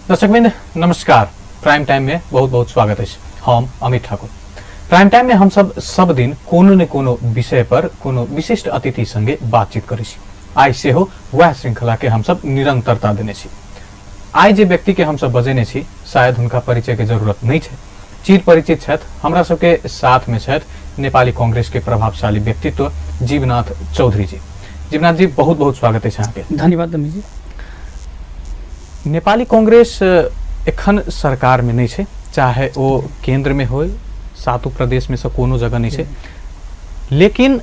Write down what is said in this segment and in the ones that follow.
दर्शकवृंद नमस्कार। Prime time में बहुत बहुत स्वागत अछि। हम अमित ठाकुर। प्राइम टाइम में हम सब सब दिन कोनो ने कोनो विषय पर कोनो विशिष्ट अतिथि संगे बातचीत करै छी। आइ सेहो वएह श्रृंखला के हम सब निरंतरता देने छी। आइ जे व्यक्ति के हम सब बजेने छी शायद हुनका परिचय के जरूरत नहीं छै, चिर परिचित छथि। हमरा सबके साथ में छथि नेपाली कांग्रेस के प्रभावशाली व्यक्तित्व जीवनाथ चौधरी जी। जीवनाथ जी, बहुत बहुत स्वागत अछि अहाँके। धन्यवाद अमित जी। नेपाली कांग्रेस एखन सरकार में नहीं छै, चाहे ओ केंद्र में होय, सातों प्रदेश में से कोनो जगह नहीं छै, लेकिन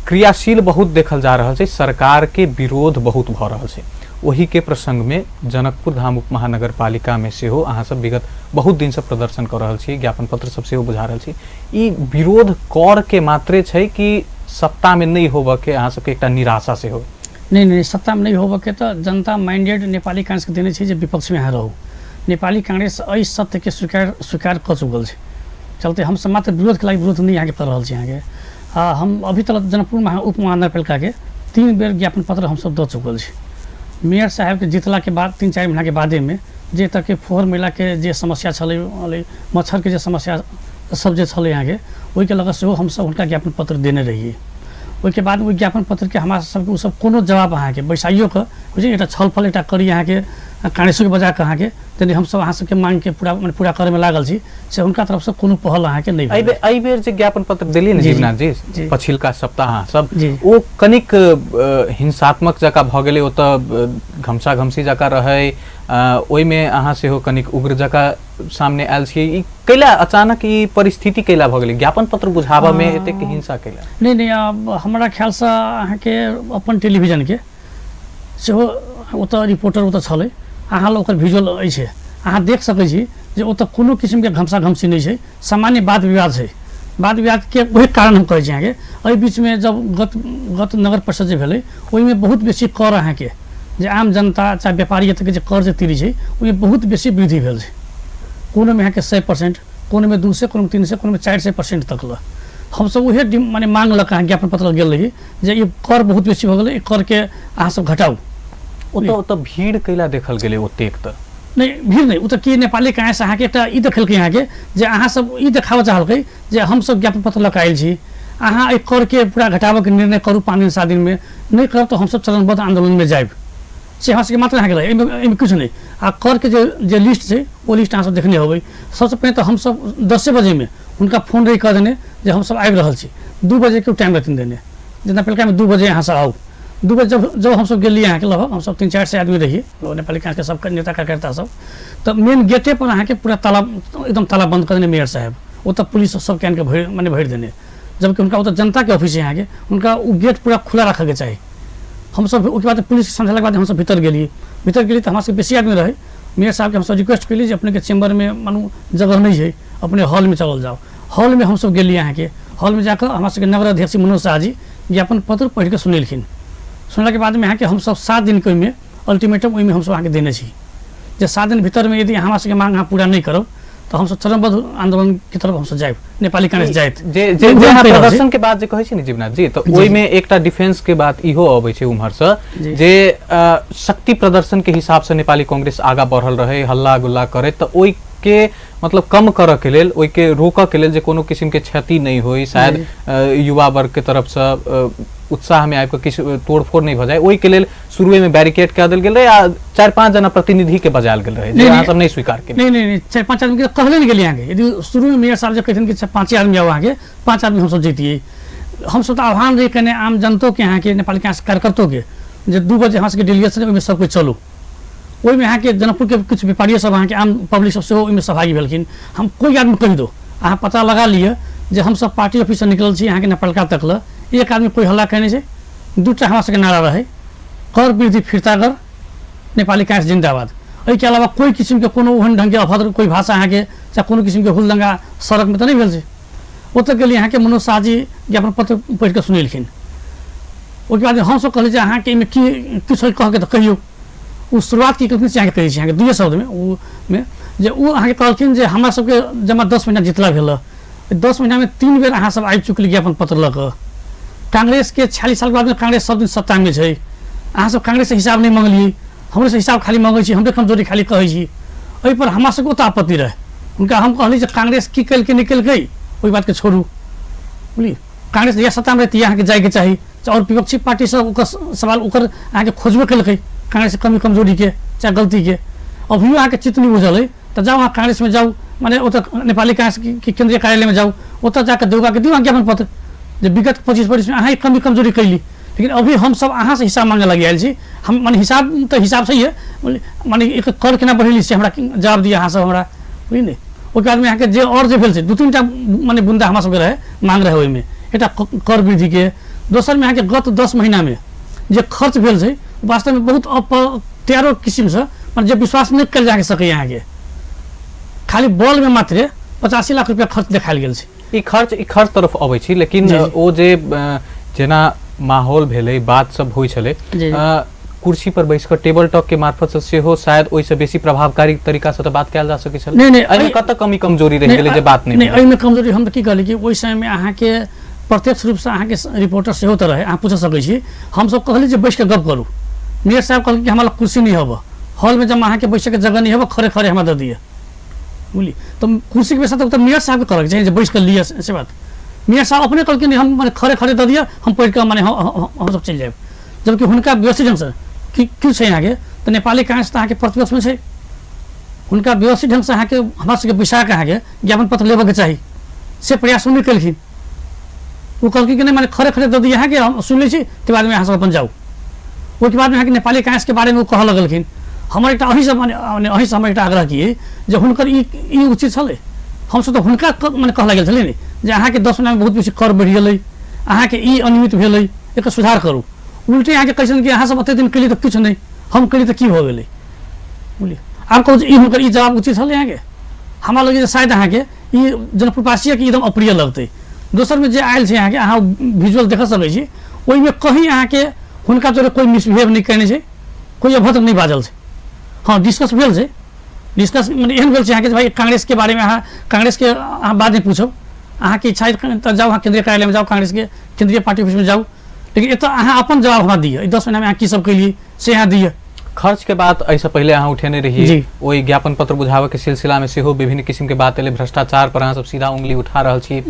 क्रियाशील बहुत देखल जा रहल छै, सरकार के विरोध बहुत भऽ रहल छै। ओही के प्रसंग में जनकपुर धाम उप महानगरपालिका में सेहो अहाँ सब विगत बहुत दिन से प्रदर्शन कऽ रहल छी, ज्ञापन पत्र सब सेहो बुझा रहल छी। ई विरोध कर के मात्रे छै कि सत्ता में नहीं होबऽ के अहाँ सबके एकटा निराशा सेहो? नहीं नहीं, सत्ता में नहीं होबऽ के तऽ जनता माइंडेड नेपाली कांग्रेसके देने छै जे विपक्षमे अहाँ रहू। नेपाली कांग्रेस एहि सत्यके स्वीकार स्वीकार कऽ चुकल छै। चलते हमसब मात्र विरोधके लागि विरोध नहि अहाँके कऽ रहल छी अहाँके। आ हम अभी तक जनकपुर उप महानगरपालिकाके 3 बेर ज्ञापन पत्र हमसब दऽ चुकल छी। मेयर साहेबके जीतलाके बाद 3-4 महीनाके बादेमे जे तरहके फोहर मैलाके जे समस्या छलै, मच्छरके जे समस्या सब जे छलै अहाँके, ओहिके लऽ कऽ सेहो हमसब हुनका ज्ञापन पत्र देने रहियै। ओहिके बाद ओहि ज्ञापन पत्रके हमरा सबके ओसब कोनो जवाब अहाँके बैसाइयो कऽ बुझलियै एकटा छलफल एकटा करी अहाँके कांग्रेसोके बजा कऽ अहाँके तनि हमसब अहाँ सबके माँगके पूरा मने पूरा करैमे लागल छी, से हुनका तरफसँ कोनो पहल अहाँके नहि भेल। एहि बेर जे ज्ञापन पत्र देलियै ने जीवनाथ जी, पछिलका सप्ताह अहाँ सब, ओ कनिक हिंसात्मक जकाँ भऽ गेलै, ओतऽ घमसा घमसी जकाँ रहै, ओहिमे अहाँ सेहो कनिक उग्र जकाँ सामने आयल छी। ई कैला अचानक ई परिस्थिति कैला भऽ गेलै? ज्ञापन पत्र बुझाबऽ मे एतेक हिंसा कैला? नहीं नहीं, आब हमरा ख्यालसँ अहाँके अपन टेलीविजनके सेहो ओतऽ रिपोर्टर ओतऽ छलै, अहाँ लग ओकर विजुअल अछि, अहाँ देख सकै छी जे ओतऽ कोनो किसिमके घमसा घमसी नहि छै, सामान्य वाद विवाद छै। वाद विवादके ओहि कारण हम कहै छी अहाँके, एहि बीचमे जब गत गत नगर परिषद जे भेलै ओहिमे बहुत बेसी कर अहाँके जे आम जनता चाहे व्यापारी एतऽके जे कर जे तिरै छै ओहिमे बहुत बेसी वृद्धि भेल छै। कोनोमे अहाँके 100%, कोनोमे 200, कोनोमे 300, कोनोमे 400% तक लऽ हमसब उहे मने मांग लऽ कऽ अहाँ ज्ञापन पत्र गेल रही जे ई कर बहुत बेसी भऽ गेलै, ई करके अहाँ सब घटाउ। ओतऽ ओतऽ भीड़ कैला देखल गेलै ओतेक? तऽ नहि भीड़ नहि, ओ तऽ की नेपाली कांग्रेस अहाँके एकटा ई देखेलकै अहाँके जे अहाँ सब ई देखाबऽ चाहलकै जे हमसब ज्ञापन पत्र लऽ कऽ आयल छी, अहाँ एहि करके पूरा घटाबऽके निर्णय करू 5 दिन 7 दिनमे, नहि करब तऽ हमसब चरणबद्ध आन्दोलनमे जायब। से हमरा सबके मात्र अहाँके रहै, एहिमे एहिमे किछु नहि। आ करके जे जे लिस्ट छै ओ लिस्ट अहाँ सब देखने होबै। सबसँ पहिने तऽ हमसब 10 बजेमे हुनका फोन रही कऽ देने जे हमसब आबि रहल छी, 2 बजेके ओ टाइम रहथिन देने जे नपलकामे 2 बजे अहाँ सब आउ। 2 बजे जब जब हमसब गेलियै अहाँके लगभग हमसब 300-400 आदमी रहियै, नेपाली कांग्रेसके सब नेता कार्यकर्ता सब, तऽ मेन गेटे पर अहाँके पूरा ताला एकदम ताला बन्द कऽ देने मेयर साहेब, ओतऽ पुलिस सबके आनिके भरि मने भरि देने, जबकि हुनका ओतऽ जनताके ऑफिस छै अहाँके, हुनका ओ गेट पूरा खुला राखऽके चाही। हमसब ओहिके बाद पुलिसके समझेलाके बाद हमसब भीतर गेलियै, भीतर गेलियै तऽ हमरा सबके बेसी आदमी रहै। मेयर साहबके हमसब रिक्वेस्ट केलियै जे अपनेके चैम्बरमे मानू जगह नहि छै, अपने हॉलमे चलल जाउ। हॉलमे हमसब गेलियै अहाँके, हॉलमे जाकऽ हमरा सबके नगर अध्यक्ष मनोज शाह जी ज्ञापन पत्र पढ़िकऽ सुनेलखिन। सुनलाके बादमे अहाँके हमसब 7 दिनके ओहिमे अल्टीमेटम ओहिमे हमसब अहाँके देने छी जे 7 दिन भीतरमे यदि हमरा सबके मांग अहाँ पूरा नहि करब तऽ हमसब चरणबद्ध आन्दोलनके तरफ हमसब जायब, नेपाली कांग्रेस जायत। जे जे जे अहाँ प्रदर्शन के बात जे कहै छी ने जीवनाथ जी, तऽ ओहिमे एकटा डिफेंस के बात इहो अबै छै उम्हर से जे शक्ति प्रदर्शन के हिसाब से नेपाली कांग्रेस आगा बढ़ल रहे, हल्ला गुल्ला करे, तऽ ओहि के मतलब कम करऽ के लेल, ओहि के रोकऽ के लेल जे कोनो किसिम के क्षति नहि होय, शायद युवा वर्ग के तरफ से उत्साह में आबि कऽ किछु तोड़फोड़ नहि भऽ जाय, ओहि के लेल शुरुए में बैरिकेड कऽ देल गेल रहे आ 4-5 जना प्रतिनिधि के बजायल गेल रहे, जे अहाँ सब नहि स्वीकार केने। नहीं नहीं नहीं, 4-5 आदमी के कहले नहीं गेलियै अहाँके। यदि शुरू में मेयर साहब जे कहथिन कि 5 आदमी आउ अहाँके, 5 आदमी हमसब जैतियै। हमसब तऽ आह्वान रही कने आम जनतोके अहाँके, नेपाली कांग्रेस कार्यकर्तोके जे 2 बजे हमरा सबके डेलीगेशन ओहिमे सब कोइ चलू। ओहिमे अहाँके जनकपुरके किछु व्यापारियो सब अहाँके आम पब्लिक सब सेहो ओहिमे सहभागी भेलखिन। हम कोइ आदमी कहि दो, अहाँ पता लगा लिअ जे हमसब पार्टी ऑफिससँ निकलल छी अहाँके नेपालका तक लए, एक आदमी कोइ हल्ला केने छै। 2टा हमरा सबके नारा रहै, कर वृद्धि फिर्ता कर, नेपाली कांग्रेस जिन्दाबाद। एहिके अलावा कोइ किसिमके कोनो ओहन ढङ्गके अभद्र कोइ भाषा अहाँके चाहे कोनो किसिमके हुलदंगा सड़कमे तऽ नहि भेल छै। ओतऽ गेलियै अहाँके मनोज शाह जी ज्ञापन पत्र पढ़िकऽ सुनेलखिन। ओहिके बाद हमसब कहलियै जे अहाँके एहिमे की किछु कहके तऽ कहियौ। ओ शुरुआत की केलखिन से अहाँके कहै छी अहाँके 2 शब्दमे, ओ मे जे ओ अहाँके कहलखिन जे हमरा सबके जमा 10 महीना जितला भेल, 10 महीनामे 3 बेर अहाँ सब आबि चुकली ज्ञापन पत्र लऽ कऽ। कांग्रेसके 46 सालके बादमे कांग्रेस सब दिन सत्तामे छै, अहाँ सब कांग्रेससँ हिसाब नहि मङ्गलियै, हमरेसँ हिसाब खाली मङ्गै छी, हमरे कमजोरी खाली कहै छी। एहिपर हमरा सबके ओतऽ आपत्ति रहै। हुनका हम कहली जे कांग्रेस की केलकै नहि केलकै ओहि बातके छोड़ू, बुझलियै। कांग्रेस जहिया सत्तामे रहै तहिया अहाँके जाइके चाही, आओर विपक्षी पार्टी सब ओकर सवाल ओकर अहाँके खोजबे केलकै कांग्रेसके कमी कमजोरीके चाहे गलतीके। अभियो अहाँके चित्त नहि बुझल अइ तऽ जाउ अहाँ कांग्रेसमे जाउ, माने ओतऽ नेपाली कांग्रेसके केन्द्रीय कार्यालयमे जाउ, ओतऽ जाकऽ देउबाके दियौ अहाँ ज्ञापन पत्र जे विगत 25 वर्षमे अहाँ कमी कमजोरी कैली, लेकिन अभी हमसब अहाँसँ हिसाब माँगे लागि आयल छी। हम माने हिसाब तऽ हिसाब सही है, माने एक कर केना बढ़ेली से हमरा जवाब दिअ अहाँ सब हमरा, बुझलियै ने। ओहिके बादमे अहाँके जे आओर जे भेल छै 2-3 टा माने बुन्दा हमरा सबके रहै मांग रहै, ओहिमे एकटा कर वृद्धिके, दोसरमे अहाँके गत 10 महीनामे जे खर्च भेल छै वास्तवमे बहुत अप्रत्यारो किसिमसँ, माने जे विश्वास नहि कयल जा सकैए। अहाँके खाली बॉलमे मात्रे 85 लाख रुपया खर्च देखायल गेल छै। ई खर्च तरफ अबै छी, लेकिन ओ जे जेना माहौल भेलै, बात सब होइ छलै, कुर्सी पर बैस कऽ टेबल टॉक के मार्फत से सेहो शायद ओहिसँ बेसी प्रभावकारी तरीका से तऽ बात कयल जा सकै छलै। नहि, एहिमे कतऽ कमी कमजोरी रहि गेलै जे बात नहि? एहिमे कमजोरी हम की कहली कि ओहि समयमे अहाँके प्रत्यक्ष रूपसँ अहाँके रिपोर्टर सेहो तऽ रहै, अहाँ पूछ सकै छी। हमसब कहली जे बैस कऽ गप करू। मेयर साहब कहलखिन कि हमरा लग कुर्सी नहि हबऽ, हॉलमे जब अहाँके बैसैके जगह नहि हबऽ, खड़े खड़े हमरा दऽ दिअ, बुझलियै। तऽ कुर्सीके व्यवस्था तऽ मेयर साहबके करऽके चाही जे बैस कऽ लिअ से बात। मेयर साहब अपने कहलखिन हम माने खड़े खड़े दऽ दिअ, हम पढ़ि कऽ माने हमसब चलि जायब, जबकि हुनका व्यवस्थित ढङ्गसँ की की छै अहाँके तऽ नेपाली कांग्रेस तऽ अहाँके प्रतिपक्षमे छै, हुनका व्यवस्थित ढङ्गसँ अहाँके हमरा सबके बैसा कऽ अहाँके ज्ञापन पत्र लेबऽके चाही, से प्रयास ओ नहि केलखिन। ओ कहलखिन कि नहि माने खड़े खड़े दऽ दिअ अहाँके, हम सुनि लै छी, ताहिके बादमे अहाँ सब अपन जाउ। ओहिके बादमे अहाँके नेपाली कांग्रेसके बारेमे ओ कहऽ लगलखिन। हमर एकटा अहीँसँ माने अहीँसँ हमर एकटा आग्रह की अइ जे हुनकर ई उचित छलै? हमसब तऽ हुनका माने कहऽ लागल छलियै ने जे अहाँके 10 महीनामे बहुत बेसी कर बढ़ि गेलै, अहाँके ई अनियमित भेलै, एकर सुधार करू। उल्टे अहाँके कहै छथिन कि अहाँ सब एतेक दिन केलियै तऽ किछु नहि, हम केलियै तऽ की भऽ गेलै, बुझलियै। आब कहू जे ई हुनकर ई जवाब उचित छलै अहाँके? हमरा लगैए जे शायद अहाँके ई जनकपुरवासीके एकदम अप्रिय लगतै। दोसरमे जे आयल छै अहाँके, अहाँ विजुअल देख सकै छी, ओहिमे कहीं अहाँके हुनका जरे कोइ मिसबिहेव नहि कयने छै, कोइ अभद्र नहि बाजल छै। हँ, डिस्कस भेल छै, डिस्कस मने एहन भेल छै अहाँके जे भाइ कांग्रेसके बारेमे अहाँ कांग्रेसके अहाँ बाद नहि पूछब, अहाँके इच्छा तऽ जाउ अहाँ केन्द्रीय कार्यालयमे जाउ, कांग्रेसके केन्द्रीय पार्टी ऑफिसमे जाउ, लेकिन एतऽ अहाँ अपन जवाब हमरा दिअ, एहि 10 महीनामे अहाँ की सब केलियै से अहाँ दिअ। खर्च के बात एहिसँ पहिले अहाँ उठेने रहियै, ओहि ज्ञापन पत्र बुझाबऽ के सिलसिला में सेहो विभिन्न किसिम के बात एलै, भ्रष्टाचार पर अहाँ सब सीधा उंगली उठा रहल छी।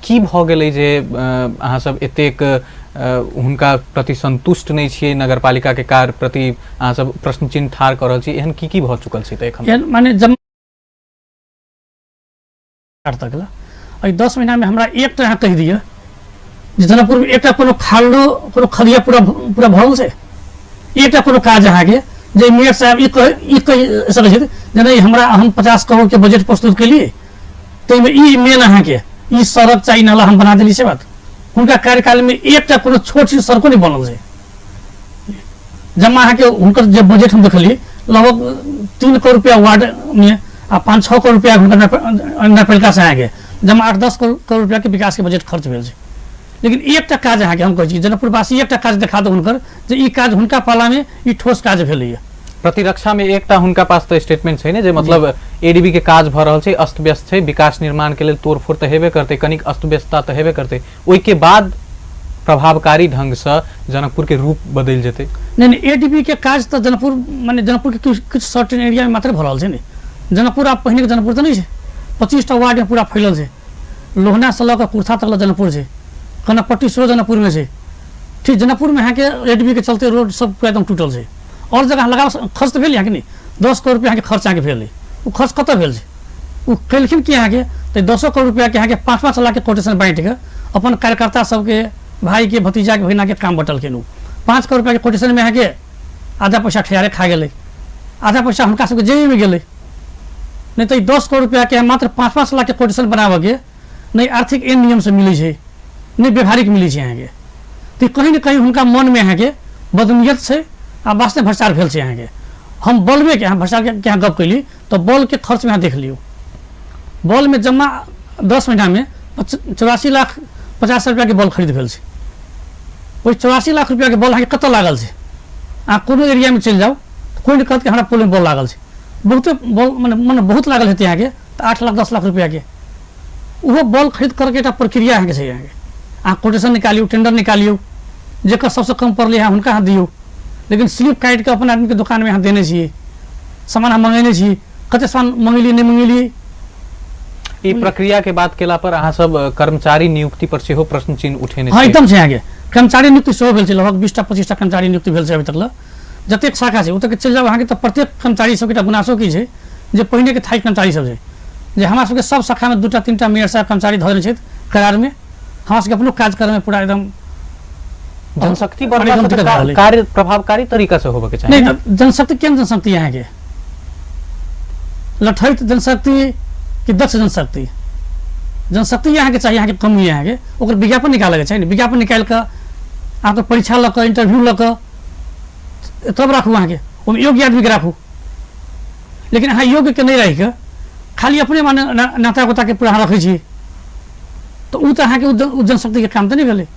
की भऽ गेलै जे अहाँ सब एतेक हुनका प्रति संतुष्ट नहि छियै, नगरपालिका के कार्य प्रति अहाँ सब प्रश्न चिन्ह ठाढ़ कऽ रहल छी, एहन की की भऽ चुकल छै तऽ एखन? माने जब तक ला एहि 10 महीनामे हमरा एकटा अहाँ कहि दिअ जे जनकपुरमे एकटा कोनो खालो कोनो खदिया पूरा पूरा भरल छै, एकटा कोनो काज अहाँके जे मेयर साहब ई कहि सकै छथि जे नहि हमरा हम 50 करोड़के बजट प्रस्तुत केलियै ताहिमे ई मेन अहाँके ई सड़क चाही नाला हम बना देली, से बात हुनका कार्यकालमे एकटा कोनो छोट छिन सड़को नहि बनल छै। जमा अहाँके हुनकर जे बजट हम देखलियै लगभग 3 करोड़ रुपया वार्डमे आ 5-6 करोड़ रुपया हुनकर नगरपालिकासँ अहाँके जमा 8-10 करोड़ रुपयाके विकासके बजट खर्च भेल छै। लेकिन एकटा काज अहाँके हम कहै छी जनकपुरवासी एकटा काज देखा दू हुनकर जे ई काज हुनका पालामे ई ठोस काज भेलैए। प्रतिरक्षा में एकटा हुनका पास तऽ स्टेटमेंट छै ने जे मतलब एडीबी के काज भऽ रहल छै, अस्त व्यस्त छै, विकास निर्माण के लेल तोड़फोड़ तऽ हेबे करतै, कनिक अस्त व्यस्तता तऽ हेबे करतै, ओहिके बाद प्रभावकारी ढंगसँ जनकपुर के रूप बदलि जेतै। नहि नहि, एडीबी के काज तऽ जनकपुर माने जनकपुर के किछु किछु सर्टेन एरिया में मात्र भऽ रहल छै ने। जनकपुर आब पहिनेके जनकपुर तऽ नहि छै, 25टा वार्ड में पूरा फैलल छै, लोहनासँ लऽ कऽ कुर्था तक जनकपुर छै, कनकपट्टी सेहो जनकपुरमे छै। ठीक, जनकपुरमे अहाँके एडीबी के चलते रोड सब पूरा एकदम टूटल छै, आओर जगह लगाव खर्च तऽ भेल अहाँके नहि, 10 करोड़ रुपया अहाँके खर्च अहाँके भेल, ओ खर्च कतऽ भेल छै? ओ केलखिन की अहाँके तऽ 10 करोड़ रुपयाके अहाँके 5-5 लाखके कोटेशन बाँटिके अपन कार्यकर्ता सबके भाइके भतीजाके भगिनाके काम बटलखिन। ओ 5 करोड़ रुपयाके कोटेशनमे अहाँके आधा पैसा ठेहारे खा गेलै, आधा पैसा हुनका सबके जेबीमे गेलै। नहि तऽ 10 करोड़ रुपयाके मात्र 5-5 लाखके कोटेशन बनाबऽके नहि आर्थिक एहन नियमसँ मिलै छै, नहि व्यवहारिक मिलै छै अहाँके। तऽ कहीं ने कहीं हुनका मनमे अहाँके बदनीयत छै आ वास्तव भ्रष्टाचार भेल छै अहाँके। हम बल्बेके अहाँ भ्रष्टाचारके अहाँ गप कैली तऽ बल्बके खर्चमे अहाँ देख लियौ, बल्बमे जम्मा 10 महीनामे 84,50,000 रुपयाके बल्ब खरीद भेल छै। ओहि 84 लाख रुपयाके बल्ब अहाँके कतऽ लागल छै? अहाँ कोनो एरियामे चलि जाउ कोइ नहि कहत कि हमरा पोलमे बल्ब लागल छै, बहुते बल्ब मने मने बहुत लागल हेतै अहाँके तऽ 8 लाख 10 लाख रुपयाके। ओहो बल्ब खरीद करके एकटा प्रक्रिया अहाँके छै, अहाँके अहाँ कोटेशन निकालियौ, टेंडर निकालियौ, जेकर सबसँ कम पड़लै अहाँ हुनका अहाँ दियौ, लेकिन स्लिप काटिके अपन आदमीके दोकानमे अहाँ देने छियै, सामान अहाँ मङ्गेने छी, कते सामान मंगेलियै नहि मंगेलियै। ई प्रक्रिया के बात केला पर अहाँ सब कर्मचारी नियुक्ति पर सेहो प्रश्न चिन्ह उठेने हँ, एकदम छै अहाँके। कर्मचारी नियुक्ति सेहो भेल छै, लगभग 20टा 25टा कर्मचारी नियुक्ति भेल छै अभी तक ल। जतेक शाखा छै ओतऽ चलि जाउ अहाँके, तऽ प्रत्येक कर्मचारी सबके एकटा गुनासो की छै जे पहिनेके थाई कर्मचारी सब छै जे हमरा सबके सब शाखामे 2टा 3टा मेयर साहब कर्मचारी धऽ देने छथि करारमे। हमरा सबके अपनो काज करैमे पूरा एकदम जनशक्ति बढ़ला से तऽ कार्य प्रभावकारी तरीका से होबे के चाही। नहीं, जनशक्ति केहन जनशक्ति अहाँके? लठैत जनशक्ति कि दक्ष जनशक्ति? जनशक्ति अहाँके चाही, अहाँके कमी अहाँके ओकर विज्ञापन निकालऽके चाही ने। विज्ञापन निकालि कऽ अहाँके परीक्षा लऽ कऽ इंटरव्यू लऽ कऽ तब राखू, अहाँके ओहिमे योग्य आदमीके राखू। लेकिन अहाँ योग्यके नहि राखि कऽ खाली अपने माने नाता गोताके पूरा अहाँ रखै छी तऽ ओ तऽ अहाँके ओ जनशक्तिके काम तऽ नहि भेलै।